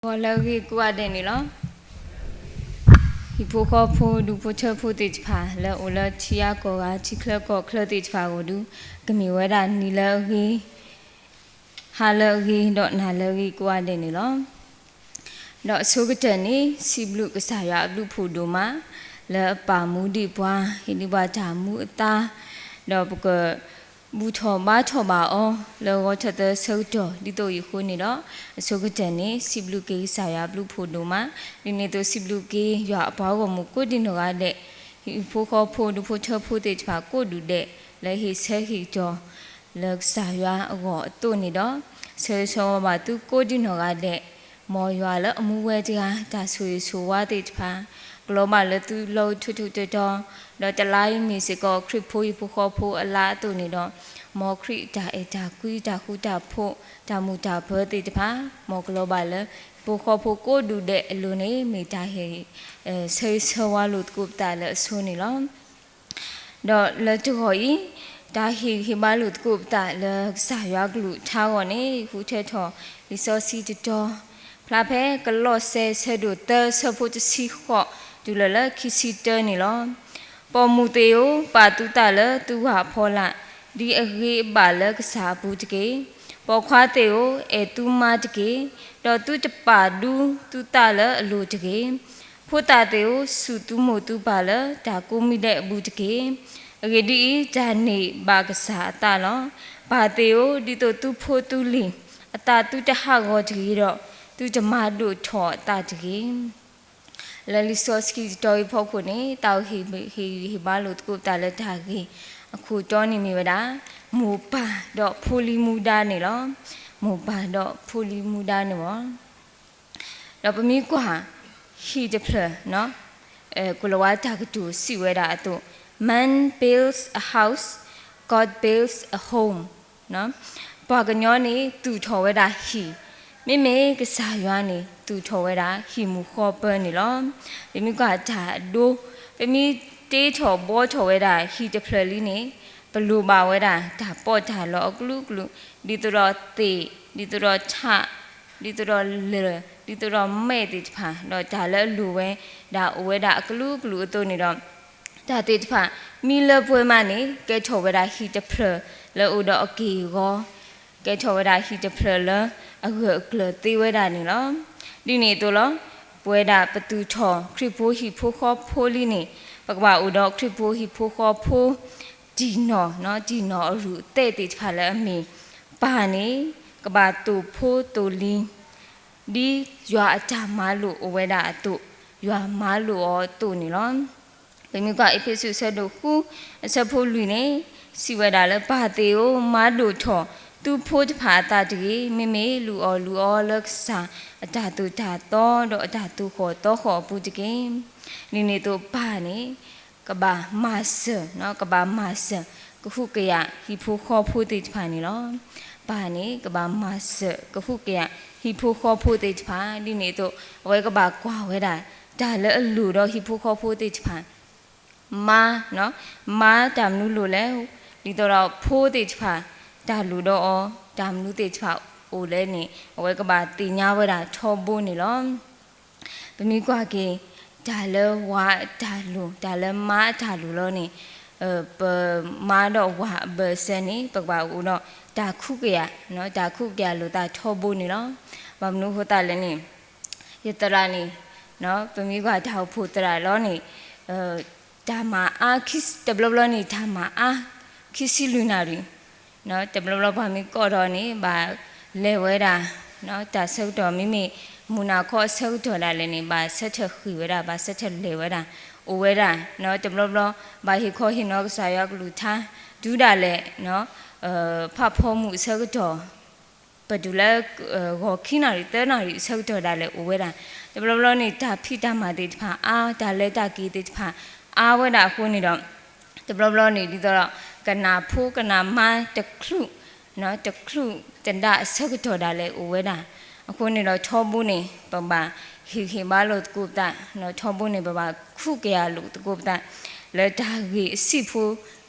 ဂီၤလၢအဂ့ၤကိးဂၤဒဲးန့ၣ်လီၤ. ဟံၣ်ဖိဃီဖိဒူဖိထၢဖိသ့ၣ်တဖၣ် လၢအိၣ်လၢထံဂၤကီၢ်ဂၤ ထံချၢကီၢ်ချၢသ့ၣ်တဖၣ်အဂီၢ်ဒု ကမ့ၢ်ဝဲဒၣ်နံၤလၢအဂ့ၤ ဟါလၢအဂ့ၤ ဒီးနၤလၢအဂ့ၤကိးဂၤဒဲးန့ၣ်လီၤ. ဒီးအဆိကတၢၢ်န့ၣ် စံးဘျုးကစၢ်ယွၤအဘျုးဖှိၣ်ဒိၣ်မး လၢအပာ်မူဒံးပှၤ ဟ့ၣ်ဒံးပှၤတၢ်မူအသါ ဒီးပက ဘူၣ်ထီၣ်ဘါထီၣ်ဘၣ်အီၤ လၢဂီၤထီၣ်သၢဆၢကတီၢ် ဒ်သိးအံၤအဃိန့ၣ်ဒီး အဆိကတၢၢ်န့ၣ် စံးဘျုးက့ၤကစၢ်ယွၤအဘျုးဖှိၣ်ဒိၣ်မး, ဒ်န့ၣ်အသိးစံးဘျုးက့ၤယွၤအပှၤဂီၢ်မုၢ်ကိးဒံနီၢ်ဂၤဒဲး, ဟံၣ်ဖိဃီဖိဒူဖိထၢဖိသ့ၣ်တဖၣ်ကိးဒူၣ်ဒဲး လၢဟ့ၣ်ဆၢဟ့ၣ်ကတီၤ လၢကစၢ်ယွၤအဂီၢ်အသိးန့ၣ်ဒီး, ဆၢဂ့ၤဆၢဝါဘၣ်သုကိးဒံနီၢ်ဂၤဒဲး, မ်ယွၤလၢအမူဝဲတဂၤ တၢ်ဆိၣ်ဂ့ၤဆိၣ်ဝါသ့ၣ်တဖၣ် ကလီၤဘၣ်လၢသုလီၤထူထူတီတီ, ဒီးတလါအံၤမ့ၢ်စ့ၢ်ကီးခရံာ်ဖိဟံၣ်ဖိဃီဖိအလါအသိးန့ၣ်ဒီး, မ်ခရံာ်တၢ်အဲၣ်တၢ်ကွံတၢ်ဃူတၢ်ဖိး တၢ်မုာ်တၢ်ပၢၤသ့ၣ်တဖၣ် မ်ကလီၤဘၣ်လၢဟံၣ်ဖိဃီဖိကိးဒူၣ်ဒဲးအလိၤန့ၣ် မ့ၢ်တၢ်ဟ့ၣ် ဆၢဂ့ၤဆၢဝါလိာ်သကိးပသးလၢအဆိန့ၣ်လီၤ. ဒီးလၢတဂီၤအံၤ, တၢ်ဟ့ၣ်ဂံၢ်ဟ့ၣ်ဘါလိာ်သကိးပသးလၢကစၢ်ယွၤကလုၢ်ကထါအဂီၢ်န့ၣ် ဃုထၢထီၣ်လံာ်စီဆှံတတီၤ, ဖျါဖဲကလီးစဲဆၢဒိၣ်သၢဆၢဖိတဆံဃိး တုၤလၢလၢခံဆံတၢန့ၣ်လီၤ. ပိာ်မုၣ်သ့ၣ်ဧၢ, ပာ်သုသးလၢသုဝၤအဖီလာ်, ဒ်အဂ့ၤအဘၣ်လၢကစၢ်အပူၤတက့ၢ်. ပိာ်ခွါသ့ၣ်ဧၢ, အဲၣ်သုမါတက့ၢ်, ဒီးသုတပာ်ဒူသုသးလၢအလိၤတဂ့ၤ. ဖိသၣ်သ့ၣ်ဧၢ, စူၢ်သုမိၢ်သုပၢ်လၢတၢ်ကိးမံၤဒဲးအပူၤတက့ၢ်. အဂ့ၢ်ဒ်အံၤ, တၢ်န့ၣ်ဘၣ်ကစၢ်အသးလီၤ. ပၢ်သ့ၣ်ဧၢ, ဒ်သိးသုဖိသုလံၤအသးသုတဟးဂီၤတဂ့ၤဒီး, သုတမၤဒိၣ်ထီၣ်အသးတဂ့ၤ. လၢလံာ်စီဆှံတတီၤအံၤအဖီခိၣ်န့ၣ် တၢ်ဟ့ၣ်ဂံၢ်ဟ့ၣ်ဘါလိာ်သကိးပသးလၢတၢ်ဂ့ၢ်အခိၣ်တီန့ၣ်မ့ၢ်ဝဲဒၣ် မိၢ်ပၢ်ဒီးဖိလံၤမူဒါန့ၣ်လီၤ. မိၢ်ပၢ်ဒီးဖိလံၤမူဒါန့ၣ်လီၤ. ဒီးပမ့ၢ်ကွၢ် ဟံၣ်တဖျၢၣ် ကိၤလၤဝါတၢ်ကတိၤစံးဝဲဒၣ်အသိး, Man builds a house, God builds a home. ပှၤကညီန့ၣ်သူၣ်ထီၣ်ဝဲဒၣ်ဟံၣ်, မ့မ့ၢ်ကစၢ်ယွၤန့ၣ်သူၣ်ထီၣ်ဝဲဒၣ်ဟံၣ်မူၤဃီပၢန့ၣ်လီၤ. ပမ့ၢ်ကွၢ်တၢ်အဒိ, ပမ့ၢ်တ့ထီၣ်ဘှီထီၣ်ဝဲဒၣ်ဟံၣ်တဖျၢၣ်လံန့ၣ်, ပလိၣ်ဘၣ်ဝဲဒၣ်တၢ်ပီးတၢ်လီအကလုာ်ကလုာ်, ဒ်သိးဒီးသ့ၣ်, ဒ်သိးဒီးထး, ဒ်သိးဒီးလၢၢ်, ဒ်သိးဒီးမဲာ်သ့ၣ်တဖၣ်, ဒီးတၢ်လၢအလိၣ်ဝဲဒၣ်အိၣ်ဝဲဒၣ်အကလုာ်ကလုာ်အသိးန့ၣ်ဒီး, တၢ်သ့ၣ်တဖၣ် မ့ၢ်လၢပှဲၤမးန့ၣ် ကဲထီၣ်ဝဲဒၣ်ဟံၣ်တဖျၢၣ်လၢအိၣ်ဒီးအက့ၢ်အဂီၤ, ကဲထီၣ်ဝဲဒၣ်ဟံၣ်တဖျၢၣ်လၢအဂၢၢ်အကျၢၤသ့ဝဲဒၣ်န့ၣ်လီၤ. ဒ်န့ၣ်အသိးလီၤ, ပဝဲဒၣ်ပသူၣ်ထီၣ်ခရံာ်ဖိဟံၣ်ဖိဃီဖိလံန့ၣ်, ပကဘၣ်အိၣ်ဒီးခရံာ်ဖိဟံၣ်ဖိဃီဖိ တံၢ်နီၢ်, တံၢ်နီၢ်အရူၢ်အသဲးသ့ၣ်တဖၣ်လၢအမ့ၢ်, ပၢ်န့ၣ် ကဘၣ်သိၣ်ဖိသိၣ်လံၤ ဒ်ယွၤအတၢ်မၤလိာ်အိၣ်ဝဲဒၣ်အသိး, ယွၤမၤလိာ်အီၤအသိးန့ၣ်လီၤ. ပမ့ၢ်ကွၢ်အ့းဖ့းစူးအဆၢဒိၣ်ဃု အဆၢဖိလွံၢ်န့ၣ်, စံးဝဲဒၣ်လၢ ပၢ်သ့ၣ်ဧၢ, မၤဒိၣ်ထီၣ်သုဖိတဖၣ်အသးတဂ့ၤ, မ့မ့ၢ်လုၢ်အီၣ်လုၢ်အီလၢကစၢ်အတၢ်သိၣ်တၢ်သီ ဒီးအတၢ်သူၣ်ဃီၣ်သီဃီၣ်အပူၤတက့ၢ်. ဒ်န့ၣ်အသိးပၢ်န့ၣ် ကဘၣ်မၤစၢၤ, ကဘၣ်မၤစၢၤ ကဟုကယာ်ဟံၣ်ဖိဃီဖိသ့ၣ်တဖၣ်န့ၣ်လီၤ. ပၢ်န့ၣ် ကဘၣ်မၤစၢၤ ကဟုကယာ်ဟံၣ်ဖိဃီဖိသ့ၣ်တဖၣ်, ဒ်န့ၣ်အသိး အဝဲကဘၣ်ကွၢ်ဝဲဒၣ် တၢ်လၢအလိၣ်ဒီးဟံၣ်ဖိဃီဖိသ့ၣ်တဖၣ် မါ, မါတၢ်မနုၤလိၣ်လဲၣ်, ဒ်သိးဒီးဖိသ့ၣ်တဖၣ် တၢ်လိၣ်ဒီးအီၤ တၢ်မနုၤသ့ၣ်တဖၣ်အိၣ်လဲၣ်န့ၣ် အဝဲကဘၣ်သ့ၣ်ညါဝဲဒၣ်ထီဘိန့ၣ်လီၤ. ပမ့ၢ်ကွၢ်က့ၤ တၢ်လၢဝၤအတၢ်လိၣ် တၢ်လၢမါအတၢ်လိၣ်လီၤန့ၣ်, ပမါဒီးဝၤအဘၢၣ်စၢၤန့ၣ် ပကဘၣ်အိၣ်ဒီးတၢ်ခုကယာ်, တၢ်ခုကယာ်လိာ်သးထီဘိန့ၣ်လီၤ. ဘၣ်မနုၤအဃိသတးလဲၣ်န့ၣ်, ယသရၣ်န့ၣ်, ပမ့ၢ်ကွၢ်တၢ်အိၣ်ဖှိၣ်သရၣ်လီၤန့ၣ်, တၢ်မၤအါ, တဘျီဘျီန့ၣ် တၢ်မၤအါ ခံဆံလွံၢ်နၣ်ရံၣ်, တဘျီဘျီပှၤမ့ၢ်ကိးထီၣ်န့ၣ် ဘၣ်လဲၤဝဲဒၣ်, တၢ်ဆၢကတီၢ်မ့မ့ၢ် မုၢ်နၤခီအဆၢကတီၢ်ဒၣ်လဲာ်န့ၣ် ဘၣ်ဆၢထၢၣ်ဃ့ၢ်ဝဲဒၣ် ဘၣ်ဆၢထၢၣ်လဲၤဝဲဒၣ်, အိၣ်ဝဲဒၣ်, တဘျီဘျီ ဘၣ်ဟ့ၣ်ခီဟ့ၣ်နီၤကစၢ်ယွၤကလုၢ်ကထါ, တုၤဒၣ်လဲာ် ဖးဖီမုၢ်အဆၢကတီၢ် ပတုၤလၢ ဂီၤခံနၣ်ရံၣ်သၢနၣ်ရံၣ်အဆၢကတီၢ်ဒၣ်လဲာ်အိၣ်ဝဲဒၣ်, တဘျီဘျီန့ၣ် တၢ်ဖံးတၢ်မၤသ့ၣ်တဖၣ်အါ, တၢ်လဲၤတၢ်က့ၤသ့ၣ်တဖၣ်အါဝဲဒၣ်အဃိန့ၣ်ဒီး, တဘျီဘျီန့ၣ် ဒ်သိးဒီး ကနၣ်ဖိကနၣ်မါတချုး, တချုးတဒါအဆၢကတီၢ်ဒၣ်လဲာ်အိၣ်ဝဲဒၣ်, အဃိန့ၣ်ဒီးထီဘိန့ၣ် ပဘၣ်ဟ့ၣ်ဂံၢ်ဟ့ၣ်ဘါလိာ်သကိးပသး, ထီဘိန့ၣ် ပဘၣ်ခုကယာ်လိာ်သကိးပသး, လၢတၢ်ဂ့ၢ်အဆံးဖိ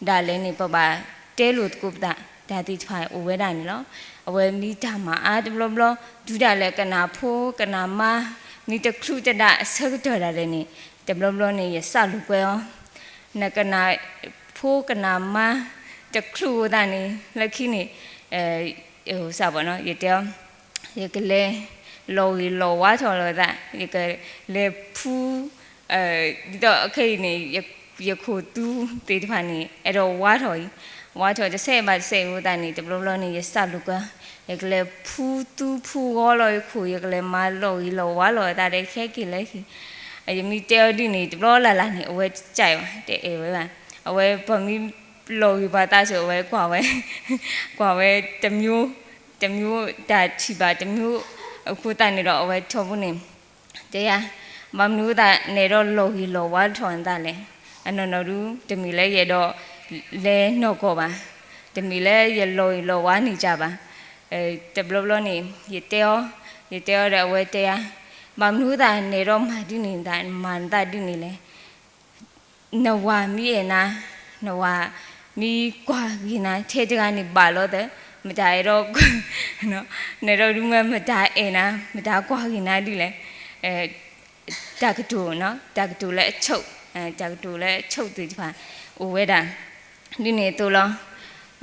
ဒၣ်လဲာ်န့ၣ် ပဘၣ်တဲလိာ်သကိးပသး, တ တၢ်သ့ၣ်တဖၣ်အိၣ်ဝဲဒၣ်န့ၣ်လီၤ. အဝဲမ့ၢ်တၢ်မၤအါတဘျီဘျီ, တုၤဒၣ်လဲာ်ကနၣ်ဖိကနၣ်မါ မ့ၢ်တချုးတဒၣ်အဆၢကတီၢ်ဒၣ်လဲာ်န့ၣ်, တဘျီဘျီန့ၣ် ယစၢ်လူၤကွဲအီၤ, နကနၣ်ဖိကနၣ်မါ တချုးအသးန့ၣ် လၢခံန့ၣ် စၢ်ဘီနီၤ ယတဲအီၤ, ယကလဲၤ လီၤဂ့ၤလီၤဝါထီၣ်လီၤသး, ယကလဲၤဖူ ဒ်သိးခဲအံၤန့ၣ် ယခိၣ်သူသ့ၣ်တဖၣ်န့ၣ် အဲၣ်ဒိးဝါထီၣ်အံၤ, ဝါထီၣ်တစဲးဘၣ်တစဲးအသးန့ၣ် တဘျီဘျီန့ၣ် ယစၢ်လူၤကွဲ, ယကလဲၤဖူသူဖူဂီၤလီၤယခိၣ်, ယကလဲၤမၤလီၤဂ့ၤလီၤဝါလီၤအသးဒီးခဲက့ၤလၢဟံၣ်, ယမ့ၢ်တဲအီၤဒ်န့ၣ်တဘျီလၢ်လၢ်န့ၣ် အဝဲတကးဘၣ် တအဲၣ်ဝဲဘၣ်, အဝဲပှၤမ့ၢ်လီၤဂ့ၤပှၤသးစ့ၢ် အဝဲကွၢ်ဝဲ ကွၢ်ဝဲတမျိုး, တမျိုးတၢ်ထံၣ်ဘၣ်တမျိုး, အဃိသတးန့ၣ်ဒီး အဝဲထီဘိန့ၣ် တဲယၤ, ဘၣ်မနုၤအသးနအဲၣ်ဒိးလီၤဂ့ၤလီၤဝါထီၣ်နသးလဲၣ်, အနီၢ်နီၢ်ဒု တမ့ၢ်လၢယအဲၣ်ဒိးလဲၤနီၢ်ကီၢ်ဘၣ်, တမ့ၢ်လၢယလီၤဂ့ၤလီၤဝါန့ၢ်ကၢ်ဘၣ်, တဘျီဘျီန့ၣ် ယတဲအီၤ, ယတဲအီၤဒီးအဝဲတဲယၤ, ဘၣ်မနုၤအသးနအဲၣ်ဒိးမၤဒ်န့ၣ်နသး မၤနသးဒ်န့ၣ်လဲၣ် နဝၤမ့ၢ်အဲၣ်နၤ, နဝၤမ့ၢ်ကွၢ်ဂ့ၤနၤ ထဲတဂၤန့ၣ်ဘၣ်လီၤသး, မတၤအဲၣ်ဒိး, နအဲၣ်ဒိးဒုးမၢ မတၤအဲၣ်နၤ မတၤကွၢ်ဂ့ၤနၤဒ်လဲၣ်, တၢ်ကတိၤ, တၢ်ကတိၤလၢအဆိၣ်, တၢ်ကတိၤလၢအဆိၣ်သ့ၣ်တဖၣ် အိၣ်ဝဲဒၣ် ဒ်န့ၣ်အသိးလီၤ.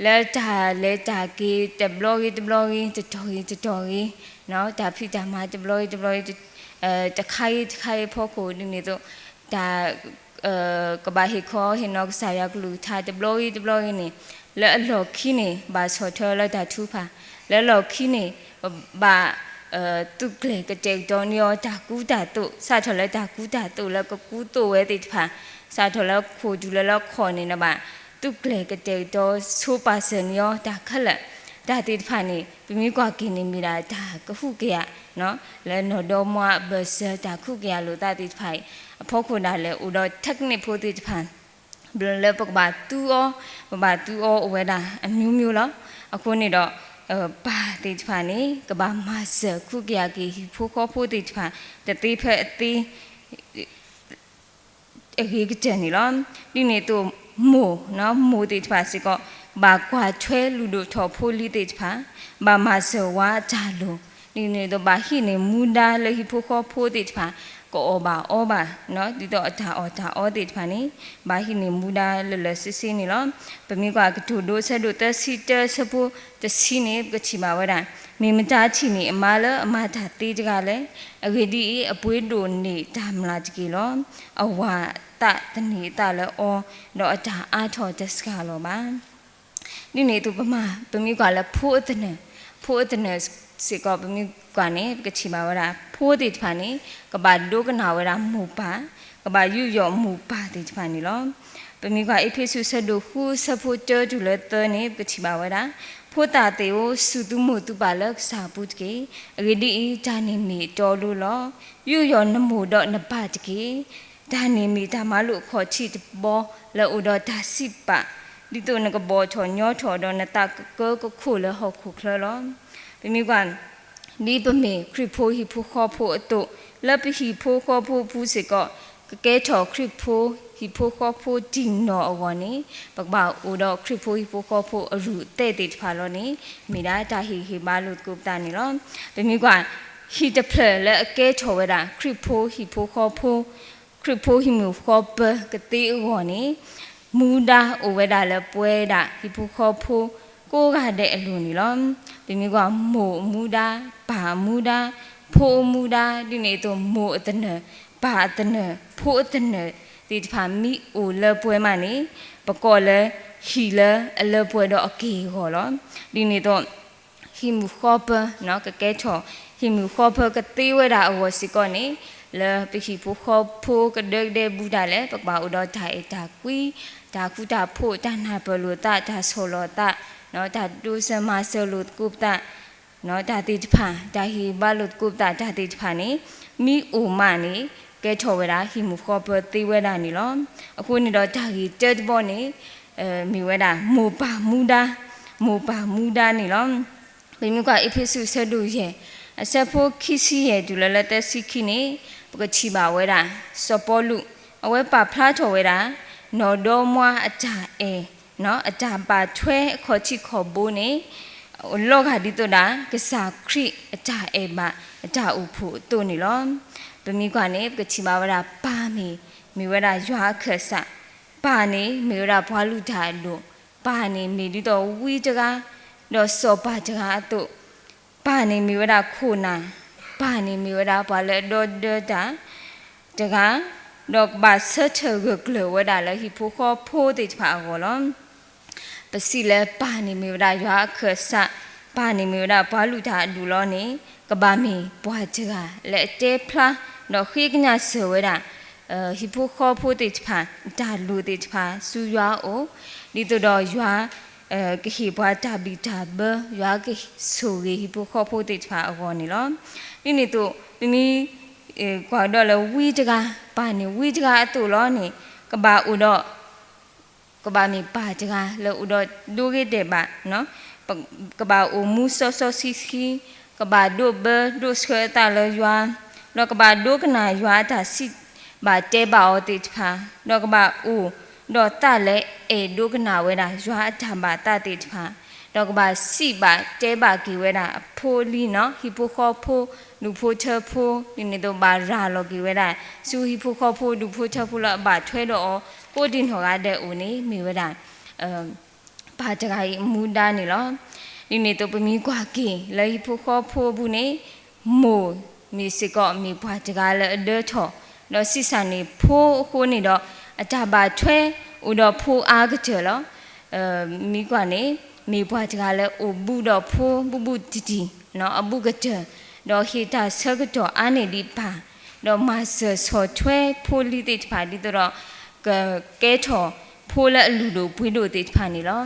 လၢတၢ်လဲၤတၢ်က့ၤတဘျီဂ့ၤတဘျီဂ့ၤ တတီၤဂ့ၤတတီၤဂ့ၤ, တၢ်ဖံးတၢ်မၤတဘျီဂ့ၤတဘျီဂ့ၤ, တခါဂ့ၤတခါဂ့ၤအဖီခိၣ် ဒ်န့ၣ်အသိး တၢ် ကဘၣ်ဟ့ၣ်ခီဟ့ၣ်နီၤကစၢ်ယွၤကလုၢ်ကထါတဘျီဂ့ၤတဘျီဂ့ၤန့ၣ်, လၢအလီၢ်ခံန့ၣ် ဘၣ်ဆီၣ်ထွဲလၢတၢ်ထုကဖၣ်, လၢအလီၢ်ခံန့ၣ် ဘၣ် သူၣ်ကျဲၤကတဲာ်ကတီၤန့ၢ်အီၤတၢ်ကူတၢ်သိး, စးထီၣ်လၢတၢ်ကူတၢ်သိးလၢကကူသိးဝဲသ့ၣ်တဖၣ်, စးထီၣ်လၢခိၣ်တုၤလၢလၢခီၣ်န့ၣ် နဘၣ်သူၣ်ကျဲၤကတဲာ်ကတီၤဆိပာ်စၢၤန့ၢ်အီၤတၢ်ခဲလၢာ်, တၢ်သ့ၣ်တဖၣ်န့ၣ် ပမ့ၢ်ကွၢ်က့ၤန့ၣ်မ့ၢ်ဒၣ်တၢ်ကဟုကယာ် လၢနီၢ်ဒီမါအဘၢၣ်စၢၤတၢ်ကဟုကယာ်လိာ်သးသ့ၣ်တဖၣ်အံၤ, အဖီခိၣ်ဒၣ်လဲာ်အိၣ်ဒီး technique ဖိသ့ၣ်တဖၣ် လၢပကဘၣ်သူအီၤ, ပဘၣ်သူအီၤအိၣ်ဝဲဒၣ်အမျိုးမျိုးလီၤ. အဃိန့ၣ်ဒီး ပၢ်သ့ၣ်တဖၣ်န့ၣ် ကဘၣ်မၤစၢၤကဟုကယာ်က့ၤဟံၣ်ဖိဃီဖိသ့ၣ်တဖၣ် တသ့ဖဲအသ့ အဂ့ၤကတၢၢ်န့ၣ်လီၤ. ဒ်န့ၣ်အသိး မိၢ်, မိၢ်သ့ၣ်တဖၣ်စ့ၢ်ကီး ဘၣ်ကွၢ်ထွဲလုၢ်ဒိၣ်ထီၣ်ဖိလံၤသ့ၣ်တဖၣ်, ဘၣ်မၤစၢၤဝါအတၢ်လိၤ, ဒ်န့ၣ်အသိး ဘၣ်ဟံးန့ၢ်မူဒါလၢဟံၣ်ဖိဃီဖိသ့ၣ်တဖၣ် ကအီၣ်ဘၣ်အီဘၣ်, ဒ်သိးအတၢ်အီၣ်တၢ်အီသ့ၣ်တဖၣ်န့ၣ် ဘၣ်ဟံးန့ၢ်မူဒါလၢလၢာ်ဆ့ဆ့န့ၣ်လီၤ. ပမ့ၢ်ကွၢ်ကတိၤဒိ ဆၢဒိၣ်သၢဆံတၢ ဆၢဖိတဆံန့ၣ် ပကထံၣ်ဘၣ်ဝဲဒၣ်, မ့ၢ်မတၤထံၣ်န့ၢ်အမါလၢအမၤတၢ်သ့တဂၤလဲၣ်. အဂ့ၢ်ဒ်အံၤ, အပှ့ၤဒိၣ်န့ၢ်တၢ်မျၢ်တက့ၢ်လီၤ. အဝၤသးသန့ၤအသးလၢအီၤ, ဒီးအတၢ်အါထီၣ်တစှၤလီၤဘၣ်. ဒ်န့ၣ်အသိး ပမ့ၢ်ကွၢ်လၢဖိအသနၢၣ်, ဖိအသနၢၣ်စ့ၢ်ကီး ပမ့ၢ်ကွၢ်န့ၣ် ပကထံၣ်ဘၣ်ဝဲဒၣ် ဖိသ့ၣ်တဖၣ်န့ၣ် ကဘၣ်ဒိကနၣ်ဝဲဒၣ်မိၢ်ပၢ်, ကဘၣ်ယူးယီၣ်မိၢ်ပၢ်သ့ၣ်တဖၣ်န့ၣ်လီၤ. ပမ့ၢ်ကွၢ်အ့းဖ့းစူး ဆၢဒိၣ်ဃု ဆၢဖိတၢတုၤလၢသၢန့ၣ် ပကထံၣ်ဘၣ်ဝဲဒၣ်, ဖိသၣ်သ့ၣ်ဧၢ, စူၢ်သုမိၢ်သုပၢ်လၢကစၢ်အပူၤတက့ၢ်. အဂ့ၢ်ဒ်အံၤ, တၢ်န့ၣ်မ့ၢ်အတီအလိၤလီၤ. ယူးယီၣ်နမိၢ်ဒီးနပၢ်တက့ၢ်. တၢ်န့ၣ်မ့ၢ်တၢ်မၤလိာ်အခီၣ်ထံးတဘီလၢအအိၣ်ဒီးတၢ်စံးပာ်, ဒ်သိးနကဘီၣ်ထီၣ်ညီထီၣ်ဒီးနသးကကၢကခိၣ်လၢဟီၣ်ခိၣ်ချၢလီၤ. ပမ့ၢ်ကွၢ် ဒ်ပမ့ၢ်ခရံာ်ဖိဟံၣ်ဖိဃီဖိအသိး, လၢပဟံၣ်ဖိဃီဖိအပူၤစ့ၢ်ကီး, ကကဲထီၣ်ခရံာ်ဖိဟံၣ်ဖိဃီဖိတံၢ်နီၢ်အဂီၢ်န့ၣ်, ပကဘၣ်အိၣ်ဒီးခရံာ်ဖိဟံၣ်ဖိဃီဖိအရူၢ်အသဲးသ့ၣ်တဖၣ်လီၤန့ၣ်, မ့ၢ်ဒၣ်တၢ်ဟ့ၣ်ဂံၢ်ဟ့ၣ်ဘါလိာ်သကိးပသးန့ၣ်လီၤ. ပမ့ၢ်ကွၢ် ဟံၣ်တဖျၢၣ်လၢအကဲထီၣ်ဝဲဒၣ် ခရံာ်ဖိဟံၣ်ဖိဃီဖိ ခရံာ်ဖိဟံၣ်မုၢ်ဃီပၢၤကသ့အဂီၢ်န့ၣ်, မူဒါအိၣ်ဝဲဒၣ်လၢပဝဲဒၣ်ဟံၣ်ဖိဃီဖိ ကိးဂၤဒဲးအလိၤန့ၣ်လီၤ. ပမ့ၢ်ကွၢ်မိၢ်အမူဒါ, ပၢ်အမူဒါ, ဖိအမူဒါ, ဒ်န့ၣ်အသိးမိၢ်အသနၢၣ်, ပၢ်အသနၢၣ်, ဖိအသနၢၣ်သ့ၣ်တဖၣ်မ့ၢ်အိၣ်လၢပှဲၤမးန့ၣ်, ပကိးလၢဟံၣ်လၢအလၢပှဲၤဒီးအက့ၢ်အဂီၤလီၤ. ဒ်န့ၣ်အသိး ဟံၣ်မုၢ်ဃီပၢၤ ကကဲထီၣ် ဟံၣ်မုၢ်ဃီပၢၤကသ့ဝဲဒၣ်အဂီၢ်စ့ၢ်ကီးန့ၣ်, လၢပဟံၣ်ဖိဃီဖိကဒဲကဒဲဘူးဒၣ်လဲာ် ပကဘၣ်အိၣ်ဒီးတၢ်အဲၣ်တၢ်ကွံ, တၢ်ဃူတၢ်ဖိး, တၢ်နၢ်ပၢၢ်လိာ်သး, တၢ်ဆီၣ်လီၤသး, တၢ်ဒိးစၢၤမၤစၢၤလိာ်သကိးပသး တၢ်သ့ၣ်တဖၣ်, တၢ်ဟ့ၣ်ဘါလိာ်သကိးပသးတၢ်သ့ၣ်တဖၣ်န့ၣ်, မ့ၢ်အိၣ်မးန့ၣ် ကဲထီၣ်ဝဲဒၣ်ဟံၣ်မုၢ်ဃီပၢၤသ့ဝဲဒၣ်န့ၣ်လီၤ. အဃိန့ၣ်ဒီးတၢ်ဂ့ၢ်တၢတဘီန့ၣ် မ့ၢ်ဝဲဒၣ် မိၢ်ပၢ်မူဒါ, မိၢ်ပၢ်မူဒါန့ၣ်လီၤ. ပမ့ၢ်ကွၢ်အ့းဖ့းစူးဆၢဒိၣ်ယဲၢ် အဆၢဖိခံဆံယဲၢ်တုၤလၢလၢသၢဆံခံန့ၣ်, ပကထံၣ်ဘၣ်ဝဲဒၣ် စီၤပီလူး အဝဲပာ်ဖျါထီၣ်ဝဲဒၣ် နီၢ်ဒီမါအတၢ်အဲၣ် အတၢ်ဘၣ်ထွဲအခီၣ်ထံးခီၣ်ဘိန့ၣ် လီၤဂာ်ဒ်သိးဒၣ် ကစၢ်ခရံာ်အတၢ်အဲၣ်ဘၣ်အတၢ်အိၣ်ဖှိၣ်အသိးန့ၣ်လီၤ. ပမ့ၢ်ကွၢ်န့ၣ် ပကထံၣ်ဘၣ်ဝဲဒၣ်ပၢ်န့ၣ် မ့ၢ်ဝဲဒၣ်ယွၤအခၢၣ်စး, ပၢ်န့ၣ်မ့ၢ်ဝဲဒၣ်ပှၤလုၢ်တၢ်အဒိၣ်, ပၢ်န့ၣ်မ့ၢ်ဒ်သိးဝံတဂၤ, ဒီးစီၤပၤတဂၤအသိး ပၢ်န့ၣ်မ့ၢ်ဝဲဒၣ်ခိၣ်နၢ်, ပၢ်န့ၣ်မ့ၢ်ဝဲဒၣ်ပှၤလၢအဒီဒၢတၢ်တဂၤ, ဒီးကဘၣ်ဆၢထၢၣ်ဂၢၢ်ကျၢၤဝဲဒၣ်လၢဟံၣ်ဖိဃီဖိသ့ၣ်တဖၣ်အဂီၢ်လီၤ. ပစံးလၢပၢ်န့ၣ်မ့ၢ်ဝဲဒၣ်ယွၤအခၢၣ်စး, ပၢ်န့ၣ်မ့ၢ်ဝဲဒၣ်ပှၤလုၢ်တၢ်အဒိၣ်လီၤန့ၣ် ကဘၣ်မ့ၢ်ပှၤတဂၤလၢအတဲဖျါ ဒီးဃ့ကညးစၢၤဝဲဒၣ် ဟံၣ်ဖိဃီဖိသ့ၣ်တဖၣ် တၢ်လိၣ်သ့ၣ်တဖၣ်ဆူယွၤအအိၣ်, ဒ်သိးဒီးယွၤ ကဟ့ၣ်ပှၤတၢ်ဘံၣ်တၢ်ဘၢ, ယွၤကဆိၣ်ဂ့ၤဟံၣ်ဖိဃီဖိသ့ၣ်တဖၣ်အဂီၢ်န့ၣ်လီၤ. ဒ်န့ၣ်အသိး ပမ့ၢ်ကွၢ်ကဒီးလၢဝံတဂၤ, ပၢ်န့ၣ်ဝံတဂၤအသိးလီၤန့ၣ် ကဘၣ်အိၣ်ဒီး ကဘၣ်မ့ၢ်ပၢ်တဂၤလၢအိၣ်ဒီးဒိဂ့ၤဒဲးဘး, ကဘၣ်အိၣ်မူစီစီဆှံဆှံ, ကဘၣ်ဒိးဘၢဒိးဆှၢအသးလၢယွၤ, ဒီးကဘၣ်ဒိကနၣ်ယွၤအတၢ်စံးဘၣ်တဲဘၣ်အီၤသ့ၣ်တဖၣ်, ဒီးကဘၣ်အိၣ်ဒီးသးလၢအဲၣ်ဒိကနၣ်ဝဲဒၣ်ယွၤအတၢ်ဘၣ်သးသ့ၣ်တဖၣ်, ဒီးကဘၣ်စံးဘၣ်တဲဘၣ်က့ၤဝဲဒၣ်အဖိအလံၤနီၤ, ဟံၣ်ဖိဃီဖိ ဒူၣ်ဖိထၢဖိ, ဒ်န့ၣ်အသိးဘၣ်ရၤလီၤက့ၤဝဲဒၣ် ဆူဟံၣ်ဖိဃီဖိ ဒူၣ်ဖိထၢဖိလၢအဘၣ်ထွဲဒီးအီၤ ကိးဒံနီၢ်ဂၤဒဲးအအိၣ်န့ၣ် မ့ၢ်ဝဲဒၣ် ပၢ်တဂၤအံၤအမူဒါန့ၣ်လီၤ. ဒ်န့ၣ်အသိးပမ့ၢ်ကွၢ်က့ၤလၢဟံၣ်ဖိဃီဖိအပူၤန့ၣ် မိၢ်မ့ၢ်စ့ၢ်ကီးမ့ၢ်ပှၤတဂၤလၢအဒၢထီၣ် ဒီးဆံးစၢ်န့ၢ်ဖိအဃိန့ၣ်ဒီး အတၢ်ဘၣ်ထွဲအိၣ်ဒီးဖိအါကတၢၢ်လီၤ. မ့ၢ်ကွၢ်န့ၣ် မ့ၢ်ပှၤတဂၤလၢအိၣ်ဘူးဒီးဖိဘူးဘူးတံၢ်တံၢ် အဘူးကတၢၢ်, ဒီးဟ့ၣ်တၢ်ဆၢကတီၢ်အါန့ၢ်ဒံးပၢ်, ဒီးမၤစၢၤဆီၣ်ထွဲဖိလံၤသ့ၣ်တဖၣ် ဒ်သိးဒီး ကကဲထီၣ်ဖိလၢအလုၢ်ဒိၣ်ပှ့ၤဒိၣ်သ့ၣ်တဖၣ်န့ၣ်လီၤ.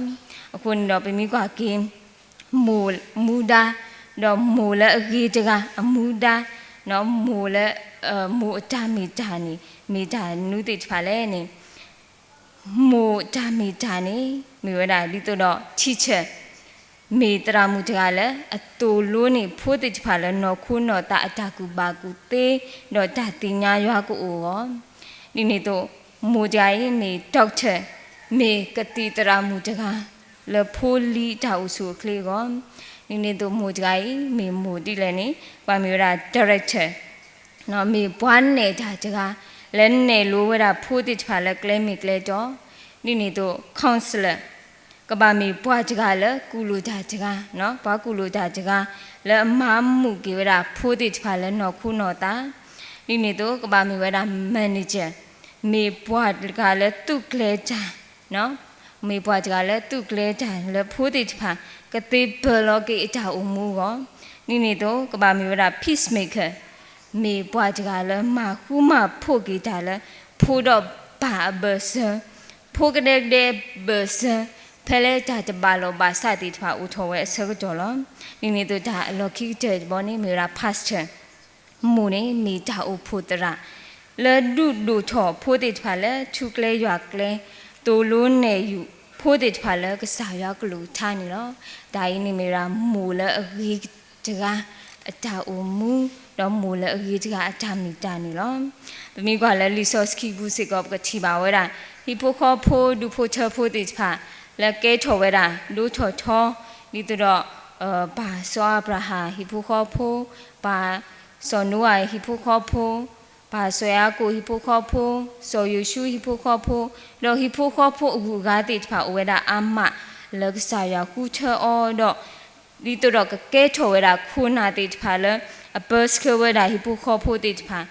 အဃိန့ၣ်ဒီးပမ့ၢ်ကွၢ်က့ၤ မိၢ်မူဒါ, ဒီးမိၢ်လၢအဂ့ၤတဂၤအမူဒါ, မိၢ်လၢ မိၢ်အတၢ်မ့ၢ်တၢ်န့ၣ် မ့ၢ်တၢ်နုၤသ့ၣ်တဖၣ်လဲၣ်န့ၣ် မိၢ်တၢ်မ့ၢ်တၢ်န့ၣ် မ့ၢ်ဝဲဒၣ်ဒ်သိးဒီး teacher မ့ၢ်သရၣ်မုၣ်တဂၤလၢအသိၣ်လိန့ၢ်ဖိသ့ၣ်တဖၣ်လၢနီၢ်ခိနီၢ်သးအတၢ်ကူၣ်ဘၣ်ကူၣ်သ့ ဒီးတၢ်သ့ၣ်ညါယွၤကအိၣ်အဂီၢ်, ဒ်န့ၣ်အသိး မိၢ်တဂၤအံၤမ့ၢ် doctor မ့ၢ်ကသံၣ်သရၣ်မုၣ်တဂၤ လၢဖိလံၤတၢ်အိၣ်ဆူၣ်အိၣ်ချ့အဂီၢ်, ဒ်န့ၣ်အသိးမိၢ်တဂၤအံၤ မ့ၢ်မိၢ်ဒ်လဲၣ်န့ၣ် ပှၤမ့ၢ်ဝဲဒၣ် director မ့ၢ်ပှၤနဲၣ်တၢ်တဂၤ လၢနဲၣ်လိဝဲဒၣ်ဖိသ့ၣ်တဖၣ်လၢကျဲမ့ၢ်ကျဲတီ, ဒ်န့ၣ်အသိး counselor ကဘၣ်မ့ၢ်ပှၤတဂၤလၢကူၣ်လိာ်တၢ်တဂၤ, ပှၤကူၣ်လိာ်တၢ်တဂၤ လၢအမၤမုာ်က့ၤဝဲဒၣ်ဖိသ့ၣ်တဖၣ်လၢနီၢ်ခိနီၢ်သး, ဒ်န့ၣ်အသိးကဘၣ်မ့ၢ်ဝဲဒၣ် manager မ့ၢ်ပှၤတဂၤလၢသူၣ်ကျဲၤတၢ် မ့ၢ်ပှၤတဂၤလၢသူၣ်ကျဲၤတၢ်လၢဖိသ့ၣ်တဖၣ် ကသ့ပၢၤလီၤက့ၤအတၢ်အိၣ်မူအဂီၢ်, ဒ်န့ၣ်အသိး ကဘၣ်မ့ၢ်ဝဲဒၣ် peacemaker မ့ၢ်ပှၤတဂၤလၢမၤဃူမၤဖိးက့ၤတၢ်လၢ ဖိဒီးပၢ်အဘၢၣ်စၢၤ, ဖိကဒဲကဒဲဘၢၣ်စၢၤ, ဖဲလၢတၢ်တဘၣ်လိာ်ဘၣ်စးသ့ၣ်တဖၣ်အိၣ်ထီၣ်ဝဲအဆၢကတီၢ်လီၤ. ဒ်န့ၣ်အသိးတၢ်အလီၢ်ခံကတၢၢ်တဘီန့ၣ် မ့ၢ်ဝဲဒၣ် pastor မိၢ်န့ၣ်မ့ၢ်တၢ်အိၣ်ဖှိၣ်သရၣ် လၢဒုးဒိၣ်ထီၣ်ဖိသ့ၣ်တဖၣ်လၢထူကျဲယွၤကျဲ, သိၣ်လိနဲၣ်ယုာ်ဖိသ့ၣ်တဖၣ်လၢကစၢ်ယွၤကလုၢ်ကထါန့ၣ်လီၤ. တၢ်အံၤန့ၣ်မ့ၢ်ဝဲဒၣ်မိၢ်လၢအဂ့ၤတဂၤအတၢ်အိၣ်မူ, ဒီးမိၢ်လၢအဂ့ၤတဂၤအတၢ်မ့ၢ်တၢ်န့ၣ်လီၤ. ပမ့ၢ်ကွၢ်လၢလံာ်စီဆှံပူၤစ့ၢ်ကီး ပကထံၣ်ဘၣ်ဝဲဒၣ် ဟံၣ်ဖိဃီဖိ ဒူဖိထၢဖိသ့ၣ်တဖၣ် လၢကဲထီၣ်ဝဲဒၣ် ဒိထီၣ်ထီ, ဒ်သိးဒီး ပၢ်စီၤအၤဘြၤဟၣ်ဟံၣ်ဖိဃီဖိ, ပၢ်စီၤနိအၤဟံၣ်ဖိဃီဖိ, ပၢ်စီၤယၤကိာ်ဟံၣ်ဖိဃီဖိ, စီၤယိၤၡူဟံၣ်ဖိဃီဖိ, ဒီးဟံၣ်ဖိဃီဖိအဂုၤအဂၤသ့ၣ်တဖၣ်အိၣ်ဝဲဒၣ်အါမးလၢကစၢ်ယွၤဃုထၢအီၤဒီး ဒ်သိးဒီးကကဲထီၣ်ဝဲဒၣ်ခိၣ်နၢ်သ့ၣ်တဖၣ်လၢ အပၢဆှၢဝဲဒၣ်ဟံၣ်ဖိဃီဖိသ့ၣ်တဖၣ်,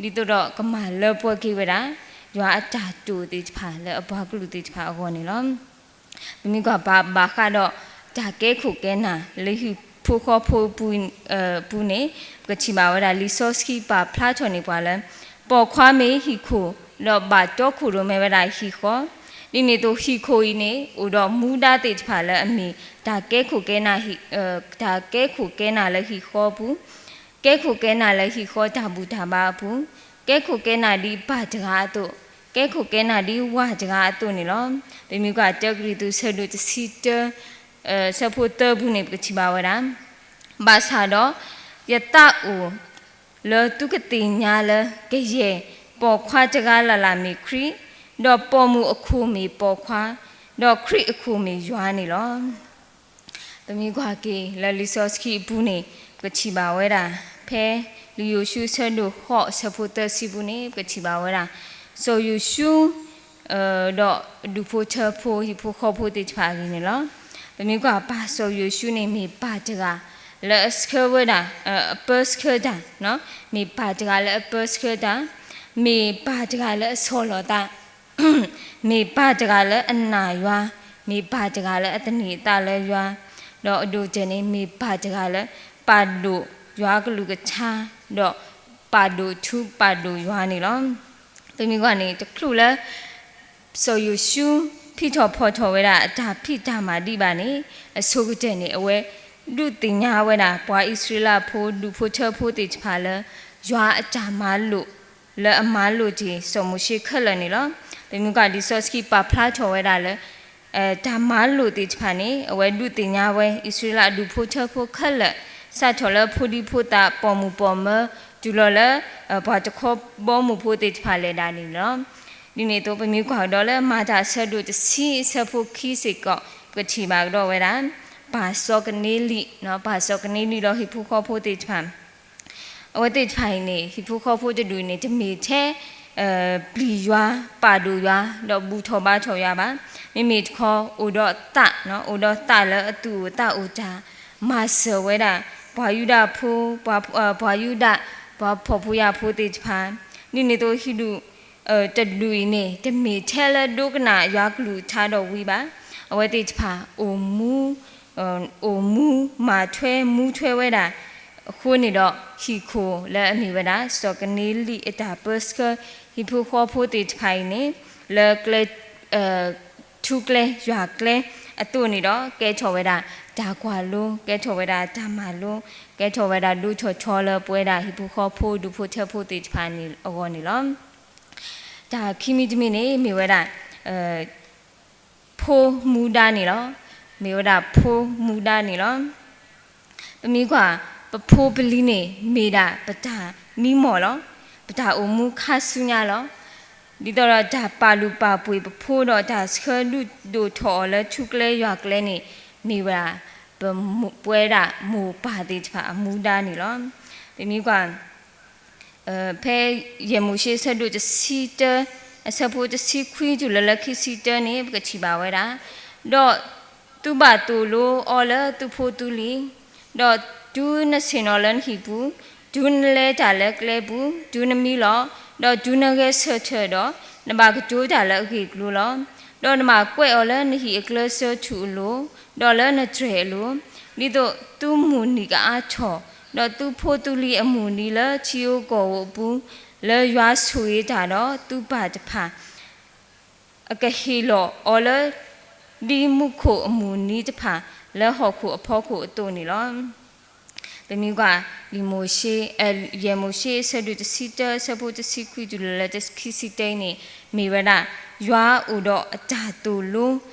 ဒ်သိးဒီးကမၤလၢပှဲၤက့ၤဝဲဒၣ် ယွၤအတၢ်တိာ်သ့ၣ်တဖၣ်လၢအပှၤကလုာ်သ့ၣ်တဖၣ်အဂီၢ်န့ၣ်လီၤ. ပမ့ၢ်ကွၢ်ဘၣ်ဃးဒီး တၢ်ကဲခိၣ်ကဲနၢ်လၢဟံၣ်ဖိဃီဖိပူၤန့ၣ် ပကထံၣ်ဘၣ်ဝဲဒၣ်လံာ်စီဆှံပာ်ဖျါထီၣ်န့ၢ်ပှၤလၢ ပိာ်ခွါမ့ၢ်ဟံၣ်ခိၣ် ဒီးဘၣ်တီခိၣ်ရိၣ်မဲဝဲဒၣ်ဟံၣ်ဃီ, ဒ်န့ၣ်အသိးဟံၣ်ခိၣ်အံၤန့ၣ် အိၣ်ဒီးမူဒါသ့ၣ်တဖၣ်လၢအမ့ၢ် တၢ်ကဲခိၣ်ကဲနၢ် တၢ်ကဲခိၣ်ကဲနၢ်လၢဟံၣ်ဃီပူၤ, ကဲခိၣ်ကဲနၢ်လၢဟံၣ်ဃီတၢ်ဘူၣ်တၢ်ဘါအပူၤ, ကဲခိၣ်ကဲနၢ်ဒ်ပၢ်တဂၤအသိး, ကဲခိၣ်ကဲနၢ်ဒ်ဝၤတဂၤအသိးန့ၣ်လီၤ. ပမ့ၢ်ကွၢ်တၢကရံၣ်သူး ဆၢဒိၣ်တဆံတၢ ဆၢဖိသၢပူၤန့ၣ် ပကထံၣ်ဘၣ်ဝဲဒၣ် ဘၣ်ဆၣ်ဒီး ယသးအိၣ်လၢသုကသ့ၣ်ညါလၢ ကယဲၢ်ပိာ်ခွါတဂၤလၢ်လၢ်မ့ၢ်ခရံာ်, ဒီးပိာ်မုၣ်အခိၣ်မ့ၢ်ပိာ်ခွါ, ဒီးခရံာ်အခိၣ်မ့ၢ်ယွၤန့ၣ်လီၤ. ပမ့ၢ်ကွၢ်က့ၤလၢလံာ်စီဆှံအပူၤန့ၣ် ပကထံၣ်ဘၣ်ဝဲဒၣ် ဖဲလံာ်ယိၤၡူအဆၢဒိၣ်ဃိးအဆၢဖိသၢဆံပူၤန့ၣ် ပကထံၣ်ဘၣ်ဝဲဒၣ် စီၤယိၤၡူ ဒီးဒူၣ်ဖိထၢဖိဟံၣ်ဖိဃီဖိသ့ၣ်တဖၣ်အဂ့ၢ်န့ၣ်လီၤ. ပမ့ၢ်ကွၢ်ပၢ်စီၤယိၤၡူန့ၣ် မ့ၢ်ပၢ်တဂၤလၢအဆှၢဝဲဒၣ် အပၢဆှၢတၢ်, မ့ၢ်ပၢ်တဂၤလၢအပၢဆှၢတၢ်, မ့ၢ်ပၢ်တဂၤလၢအဆီၣ်လီၤသး မ့ၢ်ပၢ်တဂၤလၢအနာ်ယွၤ, မ့ၢ်ပၢ်တဂၤလၢအသန့ၤအသးလၢယွၤ, ဒီးအဒိၣ်ကတၢၢ်န့ၣ် မ့ၢ်ပၢ်တဂၤလၢ ပာ်ဒိၣ်ယွၤကလုၢ်ကထါ, ဒီးပာ်ဒိၣ်ထူပာ်ဒိၣ်ယွၤန့ၣ်လီၤ. ပမ့ၢ်ကွၢ်န့ၣ် တချုးလၢ စီၤယိၤၡူ ဖံးထီၣ်ဖီၣ်ထီၣ်ဝဲဒၣ်အတၢ်ဖံးတၢ်မၤဒံးဘၣ်န့ၣ် အဆိကတၢၢ်န့ၣ် အဝဲဒုးသ့ၣ်ညါဝဲဒၣ် ပှၤအံၣ်စရ့လးဖိဒူၣ်ဖိထၢဖိသ့ၣ်တဖၣ်လၢ ယွၤအတၢ်မၤလိာ် လၢအမၤလိာ်တ့ၢ်စီၤမိၤၡ့ခဲလၢာ်န့ၣ်လီၤ. ပမ့ၢ်ကွၢ်လံာ်စီဆှံပာ်ဖျါထီၣ်ဝဲဒၣ်လၢ တၢ်မၤလိာ်သ့ၣ်တဖၣ်န့ၣ် အဝဲဒုးသ့ၣ်ညါဝဲ အံၣ်စရ့လးအဒူၣ်ဖိထၢဖိခဲလၢာ် စးထီၣ်လၢဖိဒံဖိသၣ်ပိာ်မုၣ်ပိာ်မၢၤ တုၤလီၤလၢ ပှၤတခီဘီမုၢ်ဖိသ့ၣ်တဖၣ်လဲၤဒၣ်န့ၣ်လီၤ. ဒ်န့ၣ်အသိး ပမ့ၢ်ကွၢ်ကဒီးလၢမၤတၢ်အဆၢဒိၣ်တဆံအဆၢဖိခံစ့ၢ်ကီး ပကထံၣ်ဘၣ်ကဒီးဝဲဒၣ် ပၢ်စီၤကန့လံ, ပၢ်စီၤကန့လံဒီးဟံၣ်ဖိဃီဖိသ့ၣ်တဖၣ် အဝဲသ့ၣ်တဖၣ်အံၤန့ၣ် ဟံၣ်ဖိဃီဖိတဒူၣ်န့ၣ် တမ့ၢ်ထဲ ပျံၤယွၤ ပာ်ဒိၣ်ယွၤ ဒီးဘူၣ်ထီၣ်ဘါထီၣ်ယွၤဘၣ်. မ့မ့ၢ်တခီ အိၣ်ဒီးသး, အိၣ်ဒီးသးလၢအသူၣ်အိၣ်သးအိၣ်တၢ် မၤစၢၤဝဲဒၣ် ပှၤယူဒၤဖိ, ပှၤယူဒၤ, ပှၤဖှီၣ်ဖိယာ်ဖိသ့ၣ်တဖၣ် ဒ်န့ၣ်အသိးဟံၣ်ဒူၣ် တဒူၣ်အံၤန့ၣ် တမ့ၢ်ထဲလၢဒိကနၣ်ယွၤကလုၢ်ကထါဒီးဝံၤဘၣ်. အဝဲသ့ၣ်တဖၣ် အိၣ်မူ အိၣ်မူ မၤထွဲမူထွဲဝဲဒၣ်အဃိန့ၣ်ဒီး ဟံၣ်ခိၣ်လၢအမ့ၢ်ဝဲဒၣ် စီၤကန့လံအတၢ်ပၢဆှၢ ဟံၣ်ဖိဃီဖိသ့ၣ်တဖၣ်အံၤန့ၣ် လၢကျဲ ထူကျဲယွၤကျဲအသိးန့ၣ်ဒီး ကဲထီၣ်ဝဲဒၣ်တၢ်ကွၢ်လိ, ကဲထီၣ်ဝဲဒၣ်တၢ်မၤလိ, ကဲထီၣ်ဝဲဒၣ်ဒိၣ်ထီၣ်ထီလၢပဝဲဒၣ်ဟံၣ်ဖိဃီဖိဒူၣ်ဖိထၢဖိသ့ၣ်တဖၣ်အဂီၢ်န့ၣ်လီၤ. တၢ်ခံမံၤတမံၤန့ၣ် မ့ၢ်ဝဲဒၣ် ဖိမူဒါန့ၣ်လီၤ. မ့ၢ်ဝဲဒၣ်ဖိမူဒါန့ၣ်လီၤ. ပမ့ၢ်ကွၢ် ပဖိပလံၤန့ၣ် မ့ၢ်ဒၣ်ပတၢ်မံမီၢ်လီၤ. ပတၢ်အိၣ်မူခါဆူညါလီၤ. ဒ်သိးဒီးတၢ်ပာ်လုၢ်ပာ်ပှ့ၤပဖိဒီးတၢ်ဆှၢဒုးဒိၣ်ထီၣ်အီၤလၢထူကျဲယွၤကျဲန့ၣ် မ့ၢ်ဝဲဒၣ် ပဝဲဒၣ်မိၢ်ပၢ်သ့ၣ်တဖၣ်အမူဒါန့ၣ်လီၤ. ပမ့ၢ်ကွၢ် ဖဲယဲၢ်မိၤၡ့အဆၢဒိၣ်တဆံတၢ အဆၢဖိတဆံခွံတုၤလၢလၢခံဆံတၢန့ၣ် ပကထံၣ်ဘၣ်ဝဲဒၣ်, ဒီးသုဘၣ်သိၣ်လိအီၤလၢသုဖိသုလံၤ, ဒီးတုၤနဆ့ၣ်နီၤလၢနဟံၣ်ပူၤ, တုၤနလဲၤတၢ်လၢကျဲပူၤ, တုၤနမံလီၤ, ဒီးတုၤနဂဲၤဆၢထၢၣ်ဒီး, နဘၣ်ကတိၤတၢ်လၢအဂ့ၢ်အကျိၤလီၤ. ဒီးနဘၣ်ကွဲးအီၤလၢနဟံၣ်အကျၢၢ်စၢထူၣ်အလိၤ, ဒီးလၢနတြဲၤအလိၤ, ဒ်သိးသုမုၢ်နံၤကအါထီၣ်, ဒီးသုဖိသုလံၤအမုၢ်နံၤလၢထံဧိၤကီၢ်ဧိၤအပူၤ, လၢယွၤဆိၣ်ဂ့ၤတၢ်ဒီးသုပၢ်တဖၣ် အကဟ့ၣ်လီၤအီၤလၢ ဒ်မူခိၣ်အမုၢ်နံၤတဖၣ် လၢဟီၣ်ခိၣ်အဖီခိၣ်အသိးန့ၣ်လီၤ. ပမ့ၢ်ကွၢ် လံာ်မိၤၡ့, ယဲၢ်မိၤၡ့အဆၢဒိၣ်တဆံတၢ အဆၢဖိတဆံခွံတုၤလၢလၢခံဆံတၢအံၤန့ၣ် မ့ၢ်ဝဲဒၣ် ယွၤအိၣ်ဒီးအတၢ်သိၣ်လိ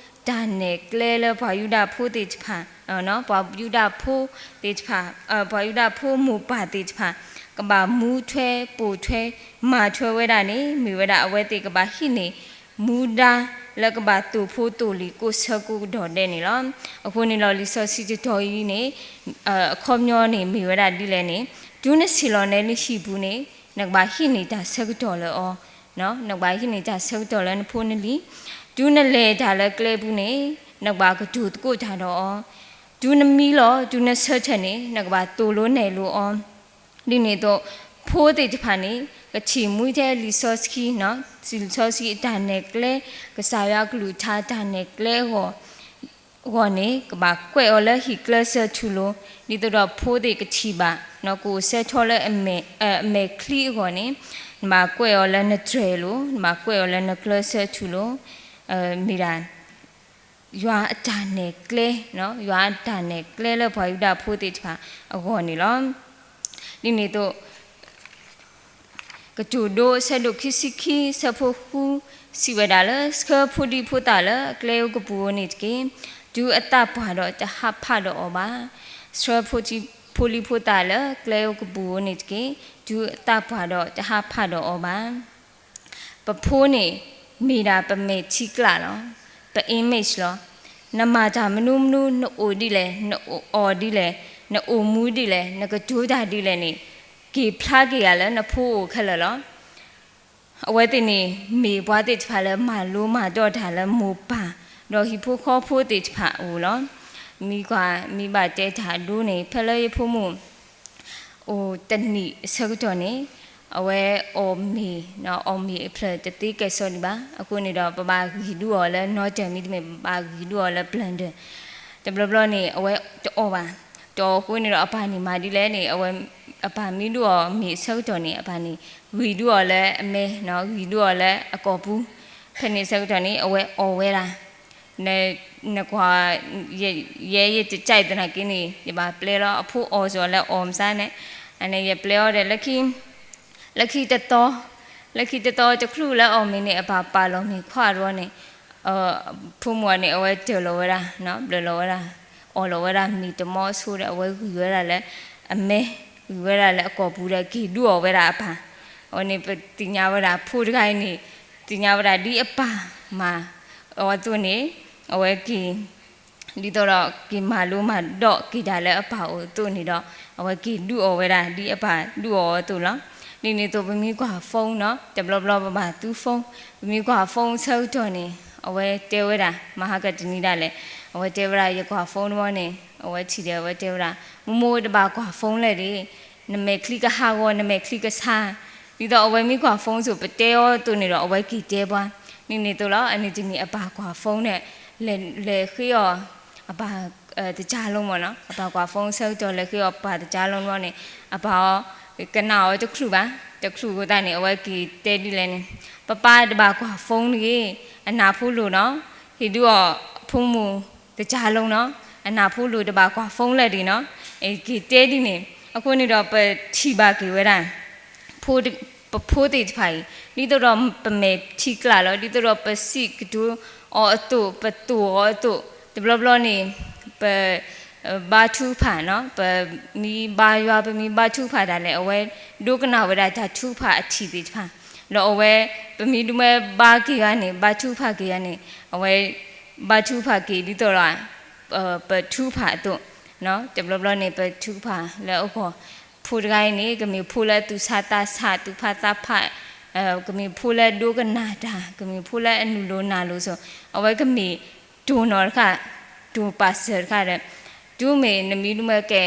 တၢ်နဲၣ်ကျဲလၢပှၤယူဒၤဖိသ့ၣ်တဖၣ်, ပှၤယူဒၤဖိသ့ၣ်တဖၣ်, ပှၤယူဒၤဖိမိၢ်ပၢ်သ့ၣ်တဖၣ် ကဘၣ်မူထွဲပိာ်ထွဲ မၤထွဲဝဲဒၣ်န့ၣ် မ့ၢ်ဝဲဒၣ်အဝဲသ့ၣ်ကဘၣ်ဟံးန့ၢ် မူဒါလၢကဘၣ်သိၣ်ဖိသိၣ်လံၤကိးဆၢကိးကတီၢ်ဒဲးန့ၣ်လီၤ. အဃိန့ၣ်လီၤ လံာ်စီဆှံတတီၤအံၤန့ၣ် အခီပညီန့ၣ်မ့ၢ်ဝဲဒၣ်ဒ်လဲၣ်န့ၣ်, တုၤနဆ့ၣ်လီၤနဲနဟံၣ်ပူၤန့ၣ် နကဘၣ်ဟံးန့ၢ်တၢ်ဆၢကတီၢ်လၢအီၤ, နကဘၣ်ဟံးန့ၢ်တၢ်ဆၢကတီၢ်လၢနဖိနလံၤ, တုၤနလဲၤတၢ်လၢကျဲပူၤန့ၣ် နကဘၣ်ကတိၤသကိးတၢ်ဒီးအီၤ, တုၤနမံလီၤ တုၤနဆၢထၢၣ်န့ၣ် နကဘၣ်သိၣ်လိနဲၣ်လိအီၤ ဒ်န့ၣ်အသိး ဖိသ့ၣ်တဖၣ်န့ၣ် ကထံၣ်မှံထဲလံာ်စီဆှံ, လံာ်စီဆှံအတၢ်နဲၣ်ကျဲ, ကစၢ်ယွၤကလုၢ်ကထါတၢ်နဲၣ်ကျဲအဂီၢ်န့ၣ် ကဘၣ်ကွဲးအီၤလၢဟံၣ်ကျၢၢ်စၢထူၣ်လိၤ, ဒ်သိးဒီးဖိသ့ၣ်ကထံၣ်ဘၣ် ကအိၣ်ဆၢထီလၢအမဲာ်ချံအဂီၢ်န့ၣ် နဘၣ်ကွဲးအီၤလၢနတြဲၤလိၤ, နဘၣ်ကွဲးအီၤလၢနကျၢၢ်စၢထူၣ်လိၤ, မ့ၢ်ဒၣ် ယွၤအတၢ်နဲၣ်ကျဲ, ယွၤအတၢ်နဲၣ်ကျဲလၢပှၤယူဒၤဖိသ့ၣ်တဖၣ်အဂီၢ်န့ၣ်လီၤ. ဒ်န့ၣ်အသိး ကတိၤဒိအဆၢဒိၣ်ခံဆံခံ အဆၢဖိဃု စံးဝဲဒၣ်လၢ ဆှၢဖိဒံဖိသၣ်လၢအကျဲဧိၤကပူၤဧိၤန့ၣ်တက့ၢ်. တုၤအသးပှၢ်ဒီးတဟးဖးဒီးအီၤဘၣ်. ဆှၢဖိဒံဖိသၣ်လၢအကျဲဧိၤကပူၤဧိၤန့ၣ်တက့ၢ်. တုၤအသးပှၢ်ဒီးတဟးဖးဒီးအီၤဘၣ်. ပဖိန့ၣ် မ့ၢ်ဒၣ်ပမဲာ်ထံကျါလီၤ. ပ image လီၤ. နမၤတၢ်မနုၤမနုၤ နအိၣ်ဒ်လဲၣ်, နအိၣ်အီၣ်ဒ်လဲၣ်, နအိၣ်မူဒ်လဲၣ်, နကတိၤတၢ်ဒ်လဲၣ်န့ၣ် က့ၤဖျါက့ၤယၤလၢနဖိအိၣ်ခဲလၢာ်လီၤ. အဝဲသ့ၣ်န့ၣ် မ့ၢ်ပှၤသ့ၣ်တဖၣ်လၢမၤလိမၤဒိးတၢ်လၢမိၢ်ပၢ် ဒီးဟံၣ်ဖိဃီဖိသ့ၣ်တဖၣ်အအိၣ်လီၤ. မ့ၢ်ကွၢ် မ့ၢ်ဘၣ်တဲတၢ်အဒိန့ၣ် ဖဲလၢယဖိမုၣ် အိၣ်တနံၣ်အဆၢကတီၢ်န့ၣ် အဝဲအီၣ်မ့ၤ, အီၣ်မ့ၤအဖျၢၣ်တသ့ကဲၣ်ဆိးဒံးဘၣ်. အဃိန့ၣ်ဒီး ပဘၣ်ဂံၢ်ဒုးအီၤလၢနီတၢၢ် မ့တမ့ၢ် ပဘၣ်ဂံၢ်ဒုးအီၤလၢ blender. တဘျီဘျီန့ၣ် အဝဲတအီၣ်ဘၣ်. တအီၣ်အဃိန့ၣ်ဒီး အပၢ်န့ၣ်မၤဒ်လဲၣ်န့ၣ် အဝဲ အပၢ်မ့ၢ်ဒုးအီၤမ့ၤအဆၢကတီၢ်န့ၣ် အပၢ်န့ၣ် ဂံၢ်ဒုးအီၤလၢအမဲ, ဂံၢ်ဒုးအီၤလၢအကိာ်ပူၤ. ဖဲန့ၣ်အဆၢကတီၢ်န့ၣ် အဝဲအီၣ်ဝဲဒၣ် နကွၢ်, ယဲယတကၠဲးသနာ်က့န့ၣ် ယဘၣ်ပျဲလီၤ အဖိအီၣ်စ့ၢ်လၢအီၣ်မဆါန့ၣ်, အန့ၣ်ယပျဲအီၤဒီး လၢခံတသီ, လၢခံတသီတချုးလၢအီၣ်မ့ၤန့ၣ် အပၢ်ပာ်လီၤမ့ၤခွါဒီးန့ၣ်, ဖိမုၣ်အီၤန့ၣ် အဝဲတၢၢ်လီၤဝဲဒၣ်, ဘျၢလီၤဝဲဒၣ်, အီၣ်လီၤဝဲဒၣ်မ့ၤတမီၤဆိဒီး အဝဲဂံၢ်ဝဲဒၣ်လၢအမဲ, ဂံၢ်ဝဲဒၣ်လၢအကိာ်ပူၤဒီး က့ၤဒုးအီၣ်ဝဲဒၣ်အပၢ်. အဝဲန့ၣ် ပသ့ၣ်ညါဝဲဒၣ် ဖိတဂၤအံၤန့ၣ် သ့ၣ်ညါဝဲဒၣ်ဒ်အပၢ်မၤအီၤအသိးန့ၣ်, အဝဲက့ၤ ဒ်သိးဒီး က့ၤမၤလိမၤဒိးက့ၤတၢ်လၢအပၢ်အအိၣ်အသိးန့ၣ်ဒီး အဝဲက့ၤဒုးအီၣ်ဝဲဒၣ် ဒ်အပၢ်ဒုးအီၣ်အီၤအသိးလီၤ. ဒ်န့ၣ်အသိး ပမ့ၢ်ကွၢ် phone နီၤ, တဘျီဘျီပဘၣ်သူ phone, ပမ့ၢ်ကွၢ် phone ဆၢကတီၢ်န့ၣ် အဝဲတဲဝဲဒၣ် မဟါကတနံၤဒၣ်လဲာ်, အဝဲတဲဝဲဒၣ် ယကွၢ် phone တဘျီန့ၣ် အဝဲထံၣ်ဒီး အဝဲတဲဝဲဒၣ် မိၢ်မိၢ်တဘၣ်ကွၢ် phone လဲၣ်ဒံး, နမဲာ်ချံကဟးဂီၤ နမဲာ်ချံကဆါ, ဒ်သိးအဝဲမ့ၢ်ကွၢ် phone ဆိ ပတဲအီၤအသိးန့ၣ်ဒီး အဝဲက့ၤတဲပှၤ. ဒ်န့ၣ်အသိးလီၤ. အန့ၣ်တမ့ၢ်အပၢ်ကွၢ် phone န့ၣ် လဲၤဃ့အီၤ အပၢ်တကါလိမ့ၢ်နီၤ, အပၢ်ကွၢ် phone ဆၢကတီၢ် လဲၤဃ့အီၤပၢ်တကါလိဘျီန့ၣ် အပၢ်အီၤ ကနၣ်အီၤတချုးဘၣ်, တချုးအဃိသတးန့ၣ် အဝဲက့ၤတဲဒ်လဲၣ်န့ၣ်, ပၢ်ပၢ်တဘၣ်ကွၢ် phone တဂ့ၤ, အနၢ်ဖိလိၤနီၤ, ဟ့ၣ်ဒုးအီၤ ဖိမုၣ်တကါလိနီၤ, အနၢ်ဖိလိၤတဘၣ်ကွၢ် phone လဲၣ်ဒံးနီၤ, က့ၤတဲဒ်န့ၣ်, အဃိန့ၣ်ဒီးပထံၣ်ဘၣ်က့ၤဝဲဒၣ် ပဖိသ့ၣ်တဖၣ်အံၤ ဒ်သိးဒီးပမဲာ်ထံကျါလီၤ, ဒ်သိးဒီးပစံးကတိၤအီၤအသိး, ပသိၣ်အီၤအသိး, တဘျီဘျီန့ၣ် ပ ဘါထုကဖၣ်နီၤ, ပမ့ၢ်ဘါယွၤ ပမ့ၢ်ဘါထုကဖၣ်ဒၣ်လဲာ် အဝဲဒိကနၣ်ဝဲဒၣ်တၢ်ထုကဖၣ်အထံၣ်သ့ၣ်တဖၣ်, ဒီးအဝဲ ပမ့ၢ်ဒုးမ့ၢ်ဘါက့ၤယွၤန့ၣ် ဘါထုကဖၣ်က့ၤယွၤန့ၣ် အဝဲ ဘါထုကဖၣ်က့ၤဒ်သိးဒီး ပထုကဖၣ်အသိး, တဘျီဘျီန့ၣ် ပထုကဖၣ်လၢအဂီၢ်, ဖိတဂၤအံၤန့ၣ် ကမ့ၢ်ဖိလၢအသူၣ်ဆးသးဆး သူၣ်ဖးသးဖး, ကမ့ၢ်ဖိလၢအဒိကနၣ်တၢ်, ကမ့ၢ်ဖိလၢအနုာ်လိၤနၢ်လိၤဆိ, အဝဲကမ့ၢ်တိၢ်နီၣ်တခါ, တိၢ်ပာ်စၢၤတခါဒီး, တုၤမ့ၢ်နမ့ၢ်ဒုးမ့ၢ်ကဲ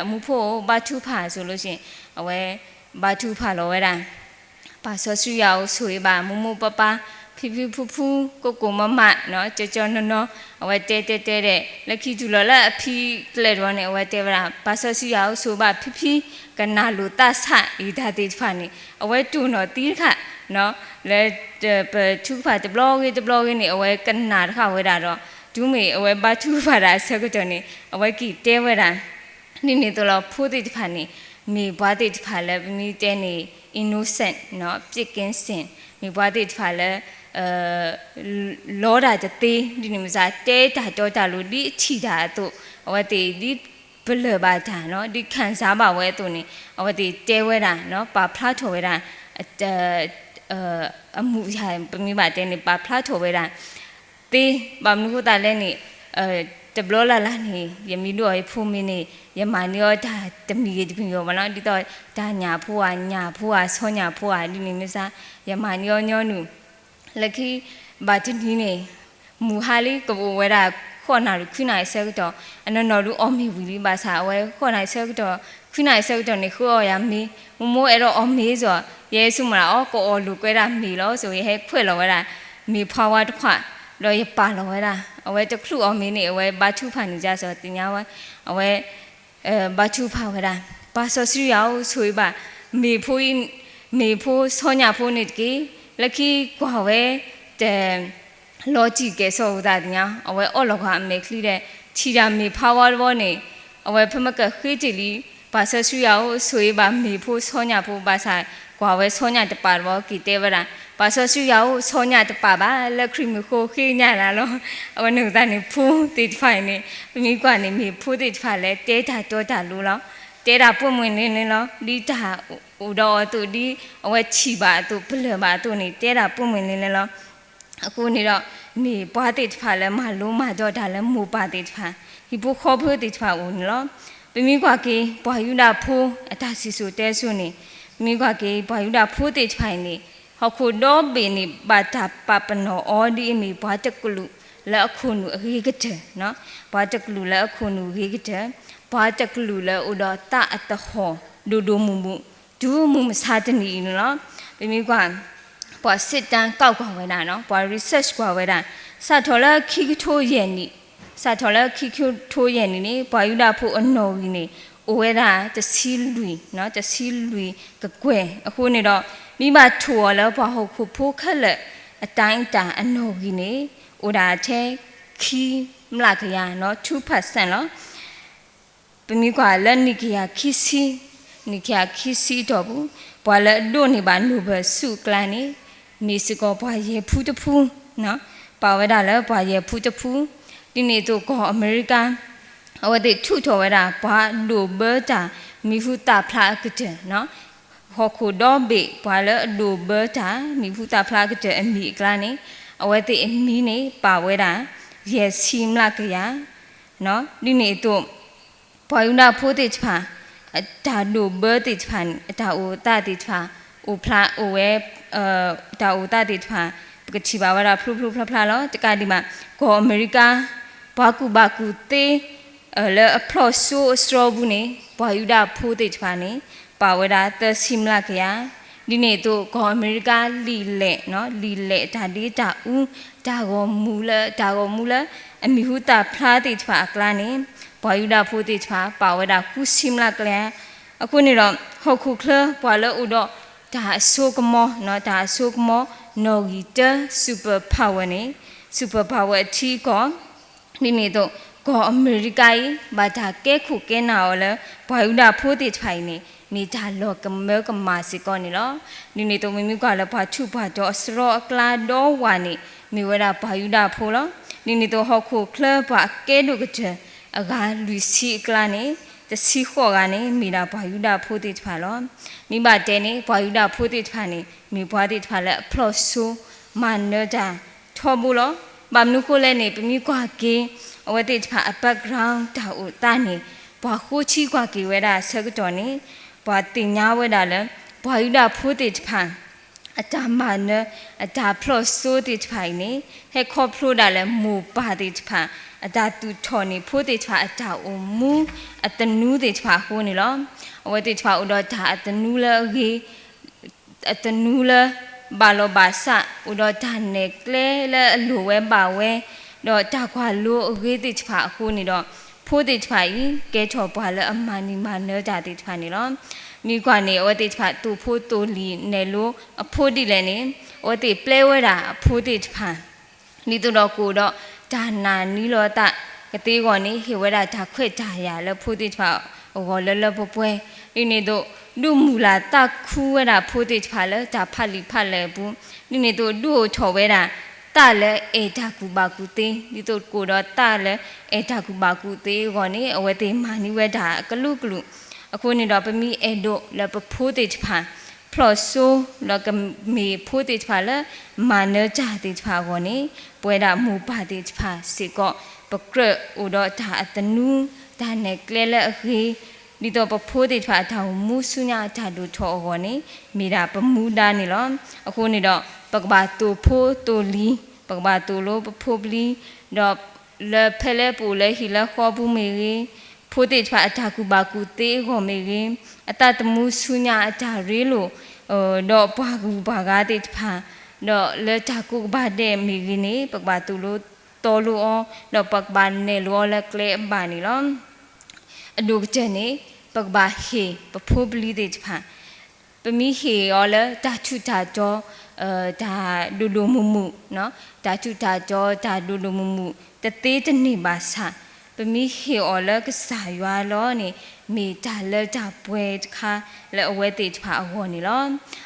အမူဖိ ဘါထုကဖၣ်ဆိလိၤစ့ၢ်, အဝဲ ဘါထုကဖၣ်လီၤဝဲဒၣ် ပၢ်စီဆှံယွၤအိၣ်ဆိၣ်ဂ့ၤဘၣ် မိၢ်မိၢ်ပၢ်ပၢ် ဖံဖံဖုဖု ကိၢ်ကိၢ်မးမး ကၠီကၠီနီၢ်နီၢ်, အဝဲတဲတဲတဲဒီး လၢခံတုၤလီၤလၢအဖံကျဲတဝီန့ၣ် အဝဲတဲဝဲဒၣ် ပၢ်စီဆှံယွၤအိၣ်ဆိၣ်ဂ့ၤဘၣ်ဖံဖံ ကနၣ်လိာ်သးဆး ယတၢ်သ့ၣ်တဖၣ်န့ၣ် အဝဲတိၢ်နီၣ်သံတခါ, လၢပထုကဖၣ်တဘျီဂ့ၤတဘျီဂ့ၤန့ၣ် အဝဲကနၣ်တခါဝဲဒၣ်ဒီး တုၤမ့ၢ်အဝဲဘါထုကဖၣ်တၢ်အဆၢကတီၢ်န့ၣ် အဝဲက့ၤတဲဝဲဒၣ် ဒ်န့ၣ်အသိးလီၤ ဖိသ့ၣ်တဖၣ်န့ၣ် မ့ၢ်ပှၤသ့ၣ်တဖၣ်လၢပမ့ၢ်တဲန့ၣ် innocent နီၤ ပၠ့ၣ်က့စ့ၣ် မ့ၢ်ပှၤသ့ၣ်တဖၣ်လၢ လီတၢ်တသ့ ဒ်န့ၣ်မ့ၢ်စ့ၢ် တဲတၢ်တီတၢ်လိၤ ဒ်အထံၣ်တၢ်အသိး အဝဲသ့ၣ်ဒ်ပလၢၢ်ဘၣ်တၢ်နီၤ ဒ်ခံစားဘၣ်ဝဲအသိးန့ၣ် အဝဲသ့ၣ်တဲဝဲဒၣ်နီၤ ပာ်ဖျါထီၣ်ဝဲဒၣ် အမူအရာ ပမ့ၢ်ဘၣ်တဲန့ၣ် ပာ်ဖျါထီၣ်ဝဲဒၣ် သ့ ဘၣ်မနုၤအဃိသတးလဲၣ်န့ၣ် တဘျီလၢ်လၢ်န့ၣ် ယမ့ၢ်ဒိၣ်အီၤယဖိမ့ၢ်န့ၣ် ယမၤန့ၢ်အီၤတၢ်တမံၤဂ့ၤတမံၤဂ့ၤဘၣ်နီၤ ဒ်သိးတၢ်ညၣ်ဖိဧါ ညၣ်ဖိဧါ ဆီညၣ်ဖိဧါ ဒ်န့ၣ်မ့ၢ်စ့ၢ် ယမၤန့ၢ်အီၤညီနုၢ် လၢခံ ဘၣ်တနံၤန့ၣ် မုၢ်ဟါလံ ကအိၣ်ဝဲဒၣ် ဃိးနၣ်ရံၣ် ခွံနၣ်ရံၣ်ဆၢကတီၢ် အနီၢ်နီၢ်ဒုးအီၣ်မ့ၤဝံၤလံ ဘၣ်ဆၣ်အဝဲ ဃိးနၣ်ရံၣ်ဆၢကတီၢ် ခွံနၣ်ရံၣ်ဆၢကတီၢ်န့ၣ် ဃုအီၣ်ယၤမ့ၤ မိၢ်မိၢ်အဲၣ်ဒိးအီၣ်မ့ၤစ့ၢ် ယဟဲဆိကမိၣ်ဒၣ်အီၤ ကအီၣ်လိာ်ကွဲဒၣ်မ့ၤလီၤ ဆိ ယဟဲခွဲးလီၤဝဲဒၣ် မ့ၤဖးဝါတခွး ဒီးယပာ်လီၤဝဲဒၣ် အဝဲတချုးအီၣ်မ့ၤန့ၣ် အဝဲဘါထုကဖၣ်န့ၣ် ကၢ်စီၤသ့ၣ်ညါဝဲ အဝဲ ဘါထုကဖၣ်ဝဲဒၣ် ပၢ်စီဆှံယွၤဧၢ ဆိၣ်ဂ့ၤဘၣ် မ့ၤဖိအံၤ မ့ၤဖိဆီညၣ်ဖိန့ၣ်တက့ၢ် လၢခံကွၢ်ဝဲ တ လီၤတံၢ်ကဲၤဆိးအသးသ့ၣ်ညါ အဝဲအီၣ်လီၤကွၢ်အမဲာ်ချံဒီး ထံၣ်ဒၣ်မ့ၤဖးဝါတဘီန့ၣ် အဝဲဖဲမ့ၢ်ကဃ့တ့ၢ်လံ ပၢ်စီဆှံယွၤဧၢ ဆိၣ်ဂ့ၤဘၣ်မ့ၤဖိဆီညၣ်ဖိ ဘၣ်ဆၣ် ကွၢ်ဝဲဆီညၣ်တပာ်တဘီ က့ၤတဲဝဲဒၣ် ပၢ်စီဆှံယွၤဧၢ ဆီညၣ်တပာ်ဘၣ် လၢခရံာ်မုၢ်ဃိဃ့ကညးနၤလီၤ အဝဲန့ၣ်အသးန့ၣ် ဖိသ့ၣ်တဖၣ်အံၤန့ၣ် ပမ့ၢ်ကွၢ်န့ၣ် မ့ၢ်ဖိသ့ၣ်တဖၣ်လၢတဲတၢ်တီတၢ်လိၤလီၤ တဲတၢ်ပိာ်မုၣ်န့ၣ်န့ၣ်လီၤ ဒ်တၢ်အိၣ်ဒီးအီၤအသိး ဒ်အဝဲထံၣ်ဘၣ်အသိး ပလၢၢ်ဘၣ်အသိးန့ၣ် တဲတၢ်ပိာ်မုၣ်န့ၣ်န့ၣ်လီၤ အဃိန့ၣ်ဒီး မ့ၢ်ပှၤသ့ၣ်တဖၣ်လၢမၤလိမၤဒိးတၢ်လၢမိၢ်ပၢ်သ့ၣ်တဖၣ် ဟံၣ်ဖိဃီဖိသ့ၣ်တဖၣ်အအိၣ်န့ၣ်လီၤ. ပမ့ၢ်ကွၢ်က့ၤ ပှၤယူဒၤဖိအတၢ်စံၣ်စိၤတဲစိၤန့ၣ်, ပမ့ၢ်ကွၢ်က့ၤ ပှၤယူဒၤဖိသ့ၣ်တဖၣ်အံၤန့ၣ် ဟီၣ်ခိၣ်ဒီဘ့ၣ်န့ၣ် ဘၣ်တၢ်ပာ်ပနီၣ်အီၤဒ်အမ့ၢ်ပှၤတကလုာ်လၢအခိၣ်နူာ်အဂ့ၤကတၢၢ်, ပှၤတကလုာ်လၢအခိၣ်နူာ်ဂ့ၤကတၢၢ်, ပှၤတကလုာ်လၢအအိၣ်ဒီးသးအသဟီၣ်ဒိၣ်ဒိၣ်မုၢ်မုၢ် တုၤမုၢ်မဆါတနံၤအံၤန့ၣ်လီၤ. ပမ့ၢ်ကွၢ် ပှၤစစ်တမ်း ကောက်ကွၢ်ဝဲဒၣ်နီၤ, ပှၤ research ကွၢ်ဝဲဒၣ်, စးထီၣ်လၢခံကထိယဲၢ်နံၣ်, စးထီၣ်လၢခံကထိယဲၢ်နံၣ်န့ၣ် ပှၤယူဒၤဖိအနီၣ်ဂံၢ်န့ၣ် အိၣ်ဝဲဒၣ်တဆံလွံၢ်, တဆံလွံၢ်ကကွဲၢ်အဃိန့ၣ်ဒီး မ့ၢ်ဘၣ်ထိၣ်အီၤလၢပှၤဟီၣ်ခိၣ်ဖိခဲလၢာ်အတၢ်အတၢ်အနီၣ်ဂံၢ်န့ၣ် အိၣ်ဒၣ်ထဲခံမျးကယၤနီၤ, two percent လီၤ. ပမ့ၢ်ကွၢ်လၢနံၣ်ကယၤခံဆံ, နံၣ်ကယၤခံဆံအတီၢ်ပူၤ ပှၤလၢအဒိးန့ၢ်ဘၣ် Nobel ဆု အကျါန့ၣ် မ့ၢ်စ့ၢ်ကီးပှၤယဲၢ်ဖုတဖု, ပာ်ဝဲဒၣ်လၢပှၤယဲၢ်ဖုတဖု, ဒ်န့ၣ်အသိးကီၢ်အမဲရကၤ အဝဲသ့ၣ်ထုးထီၣ်ဝဲဒၣ် ပှၤဒိးဘၢတၢ်မံၤဟူသၣ်ဖျါအကတၢၢ်, ဟီၣ်ခိၣ်ဒီဘ့ၣ် ပှၤလၢအဒိးဘၢတၢ်မံၤဟူသၣ်ဖျါအကတၢၢ်အမံၤအကျါန့ၣ် အဝဲသ့ၣ်အမံၤန့ၣ် ပာ်ဝဲဒၣ် ယဲၢ်ဆံမျးကယၤ, ဒ်န့ၣ်အသိး ပှၤယူဒၤဖိသ့ၣ်တဖၣ် အတၢ်ဒိးဘၢသ့ၣ်တဖၣ်န့ၣ် အတၢ်အိၣ်သးသ့ၣ်တဖၣ် အိၣ်ဖျါအိၣ်ဝဲ တၢ်အိၣ်သးသ့ၣ်တဖၣ် ပကထံၣ်ဘၣ်ဝဲဒၣ်ဖျိဖျိဖျါဖျါလီၤ. တကးဒံးဘၣ် ကီၢ်အမဲရကၤ ပှၤကူၣ်ဘၣ်ကူၣ်သ့ လၢအဖျီၣ်စိအစရီပူၤန့ၣ် ပှၤယူဒၤဖိသ့ၣ်တဖၣ်န့ၣ် ပာ်ဝဲဒၣ်သၢဆံမျးကယၤ, ဒ်န့ၣ်အသိး ကီၢ်အမဲရကၤလံာ်လဲၢ်, လံာ်လဲၢ်တၢ်ဒ့တၢ်အူ တၢ်ဂီၤမူလၢ တၢ်ဂီၤမူလၢ အမံၤဟူသၣ်ဖျါသ့ၣ်တဖၣ်အကျါန့ၣ် ပှၤယူဒၤဖိသ့ၣ်တဖၣ် ပာ်ဝဲဒၣ်ဃုဆံမျးကယၤ, အဃိန့ၣ်ဒီး ဟီၣ်ခိၣ်ချၢပှၤလၢအိၣ်ဒီးတၢ်အစိကမီၤ, တၢ်အစိကမီၤ နီၣ်ဂံၢ်တၢ super power န့ၣ် super power အထံအကီၢ် ဒ်န့ၣ်အသိး ကီၢ်အမဲရကၤအံၤ ဘၣ်တၢ်ကဲခိၣ်ကဲနၢ်အီၤလၢ ပှၤယူဒၤဖိသ့ၣ်တဖၣ်အံၤန့ၣ် မ့ၢ်တၢ်လီၤကမၢကမၣ်စ့ၢ်ကီးန့ၣ်လီၤ. ဒ်န့ၣ်အသိး မ့မ့ၢ်ကွၢ်လၢပှၤထူးပှၤတီၤအစရီအကျါဒီဝၢ်န့ၣ် မ့ၢ်ဝဲဒၣ်ပှၤယူဒၤဖိလီၤ. ဒ်န့ၣ်အသိး ဟီၣ်ခိၣ်ချၢပှၤအကဲဒိၣ်ကတၢၢ် အဂၤလွံၢ်ဆံအကျါန့ၣ် တဆံဃိးဂၤန့ၣ် မ့ၢ်ဒၣ်ပှၤယူဒၤဖိသ့ၣ်တဖၣ်လီၤ. မ့ၢ်ဘၣ်တဲန့ၣ် ပှၤယူဒၤဖိသ့ၣ်တဖၣ်န့ၣ် မ့ၢ်ပှၤသ့ၣ်တဖၣ်လၢအဖျီၣ်စိ မၤနၢၤတၢ်ထီဘိလီၤ. ဘၣ်မနုၤဃိလဲၣ်န့ၣ် ပမ့ၢ်ကွၢ်က့ၤ အဝဲသ့ၣ်တဖၣ်အ background တၢ်အိၣ်သးန့ၣ် ပှၤဃိထံကွၢ်က့ၤဝဲဒၣ်အဆၢကတီၢ်န့ၣ် ပှၤသ့ၣ်ညါဝဲဒၣ်လၢ ပှၤယူဒၤဖိသ့ၣ်တဖၣ် အတၢ်မၤနၢၤ အတၢ်ဖျီၣ်စိသ့ၣ်တဖၣ်အံၤန့ၣ် ဟဲခီဖျိဒၣ်လၢမိၢ်ပၢ်သ့ၣ်တဖၣ် အတၢ်သူၣ်ထီၣ်န့ၢ်ဖိသ့ၣ်တဖၣ်အတၢ်အိၣ်မူ အသနူသ့ၣ်တဖၣ်အဃိန့ၣ်လီၤ. အဝဲသ့ၣ်တဖၣ်အိၣ်ဒီးတၢ်အသနူလၢအဂ့ၤ အသနူလၢ ဘၣ်လီၤဘၣ်စး အိၣ်ဒီးတၢ်နဲၣ်ကျဲလၢအလိၣ်ဝဲဘၣ်ဝဲ ဒီးတၢ်ကွၢ်လိအဂ့ၤသ့ၣ်တဖၣ်အဃိန့ၣ်ဒီး ဖိသ့ၣ်တဖၣ်အံၤ ကဲထီၣ်ပှၤလၢအမၤန့ၢ်မၤနၢၤတၢ်သ့ၣ်တဖၣ်န့ၣ်လီၤ. မ့ၢ်ကွၢ်န့ၣ် အဝဲသ့ၣ်တဖၣ်သိၣ်ဖိသိၣ်လံၤနဲၣ်လိအဖိဒ်လဲၣ်န့ၣ် အဝဲသ့ၣ်ပျဲဝဲဒၣ်အဖိသ့ၣ်တဖၣ် ဒ်သိးဒီးကအိၣ်ဒီးတၢ်နာ်န့ၢ်လီၤအသးကသ့အဂီၢ်န့ၣ် ဟ့ၣ်ဝဲဒၣ်တၢ်ခွဲးတၢ်ယာ်လၢဖိသ့ၣ်တဖၣ်အဂီၢ်လၢလၢပှဲၤပှဲၤ, ဒ်န့ၣ်အသိး ဒုးမုၢ်လၢ်သးခုဝဲဒၣ်ဖိသ့ၣ်တဖၣ်လၢတၢ်ဖးလံာ်ဖးလဲၢ်အပူၤ, ဒ်န့ၣ်အသိး ဒုးအိၣ်ထီၣ်ဝဲဒၣ်သးလၢအဲၣ်တၢ်ကူၣ်ဘၣ်ကူၣ်သ့, ဒ်သိးကအိၣ်ဒီးသးလၢအဲၣ်တၢ်ကူၣ်ဘၣ်ကူၣ်သ့အဂီၢ်န့ၣ် အဝဲသ့ၣ်မၤန့ၢ်ဝဲဒၣ်အကလုာ်ကလုာ်, အဃိန့ၣ်ဒီး ပမ့ၢ်အဲၣ်ဒိးလၢပဖိသ့ၣ်တဖၣ် ဖျီၣ်စိ ဒီးကမ့ၢ်ဖိသ့ၣ်တဖၣ်လၢ မၤနၢၤတၢ်သ့ၣ်တဖၣ်အဂီၢ်န့ၣ် ပဝဲဒၣ်မိၢ်ပၢ်သ့ၣ်တဖၣ်စ့ၢ်ကီး ပကြၢးအိၣ်ဒီးတၢ်အသနူ တၢ်နဲၣ်ကျဲလၢအဂ့ၤ, ဒ်သိးပဖိသ့ၣ်တဖၣ်အတၢ်အိၣ်မူဆူညါအတၢ်ဒိၣ်ထီၣ်အဂီၢ်န့ၣ် မ့ၢ်ဒၣ်ပမူဒါန့ၣ်လီၤ. အဃိန့ၣ်ဒီး ပကဘၣ်သိၣ်ဖိသိၣ်လံၤ, ပကဘၣ်သိၣ်လိပဖိပလံၤ, ဒီးလၢဖဲလၢပအိၣ်လၢဟံၣ်လၢဃီပူၤမ့ၢ်ဂ့ၤ, ဖိသ့ၣ်တဖၣ်အတၢ်ကူၣ်ဘၣ်ကူၣ်သ့အဂီၢ်မ့ၢ်ဂ့ၤ, အသးသမူဆူညါအတၢ်ရ့လိာ် ဒီးပှၤဂုၤပှၤဂၤသ့ၣ်တဖၣ်, ဒီးလၢတၢ်ကိးကဘၣ်ဒဲးမ့ၢ်ဂ့ၤန့ၣ် ပကဘၣ်သိၣ်လိတီလိအီၤ, ဒီးပကဘၣ်နဲၣ်လိအီၤလၢကျဲအဘၣ်န့ၣ်လီၤ. အဒိၣ်ကတၢၢ်န့ၣ် ပကဘၣ်ဟ့ၣ်ပဖိပလံၤသ့ၣ်တဖၣ်, ပမ့ၢ်ဟ့ၣ်အီၤလၢတၢ်ထူးတၢ်တီၤ တၢ်ဒိၣ်ဒိၣ်မုၢ်မုၢ်, တၢ်ထူးတၢ်တီၤ တၢ်ဒိၣ်ဒိၣ်မုၢ်မုၢ် တသ့တန့ၢ်ဘၣ်ဆၣ်, ပမ့ၢ်ဟ့ၣ်အီၤလၢကစၢ်ယွၤလီၤန့ၣ် မ့ၢ်တၢ်လၢတၢ်ပှဲၤတခါလၢအဝဲသ့ၣ်တဖၣ်အဂီၢ်န့ၣ်လီၤ.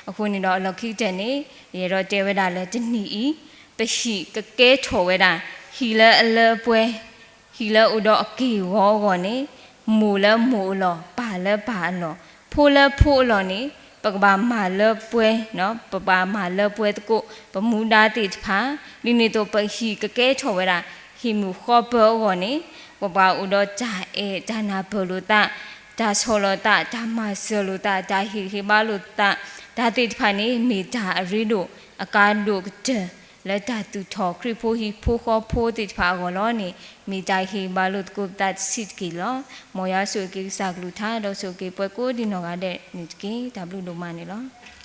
အဃိန့ၣ်ဒီးအလီၢ်ခံကတၢၢ်န့ၣ် ယအဲၣ်ဒိးတဲဝဲဒၣ်လၢတနံၤအံၤ ပဟံၣ်ကကဲထီၣ်ဝဲဒၣ် ဟံၣ်လၢအလၢအပှဲၤ ဟံၣ်လၢအိၣ်ဒီးအက့ၢ်အဂီၤအဂီၢ်န့ၣ် မိၢ်လၢမိၢ်အလီၢ် ပၢ်လၢပၢ်အလီၢ် ဖိလၢဖိအလီၢ်န့ၣ် ပကဘၣ်မၤလၢပှဲၤ, ပကဘၣ်မၤလၢပှဲၤသကိး ပမူဒါသ့ၣ်တဖၣ်, ဒ်န့ၣ်အသိး ပဟံၣ်ကကဲထီၣ်ဝဲဒၣ် ဟံၣ်မုၢ်ဃီပၢၤအဂီၢ်န့ၣ် ပဘၣ်အိၣ်ဒီးတၢ်အဲၣ်တၢ်နၢ်ပၢၢ်လိာ်သး, တၢ်ဆီၣ်လီၤသး, တၢ်မၤစၢၤလိာ်သး, တၢ်ဟ့ၣ်ဂံၢ်ဟ့ၣ်ဘါလိာ်သး, တၢ်သ့ၣ်တဖၣ်န့ၣ် မ့ၢ်တၢ်အရ့ဒိၣ်အကါဒိၣ်ကတၢၢ် လၢတၢ်သူၣ်ထီၣ်ခရံာ်ဖိဟံၣ်ဖိဃီဖိသ့ၣ်တဖၣ်အဂီၢ်လီၤန့ၣ် မ့ၢ်တၢ်ဟ့ၣ်ဂံၢ်ဟ့ၣ်ဘါလိာ်သကိးပသးတဆံးတက့ၢ်လီၤ. မ်ယွၤဆိၣ်ဂ့ၤက့ၤကစၢ်ကလုၢ်ကထါ ဒီးဆိၣ်ဂ့ၤက့ၤပှၤကိးဒံနီၢ်ဂၤဒဲးန့ၣ်တက့ၢ်. တၢ်ဘျုးဒိၣ်မးန့ၣ်လီၤ.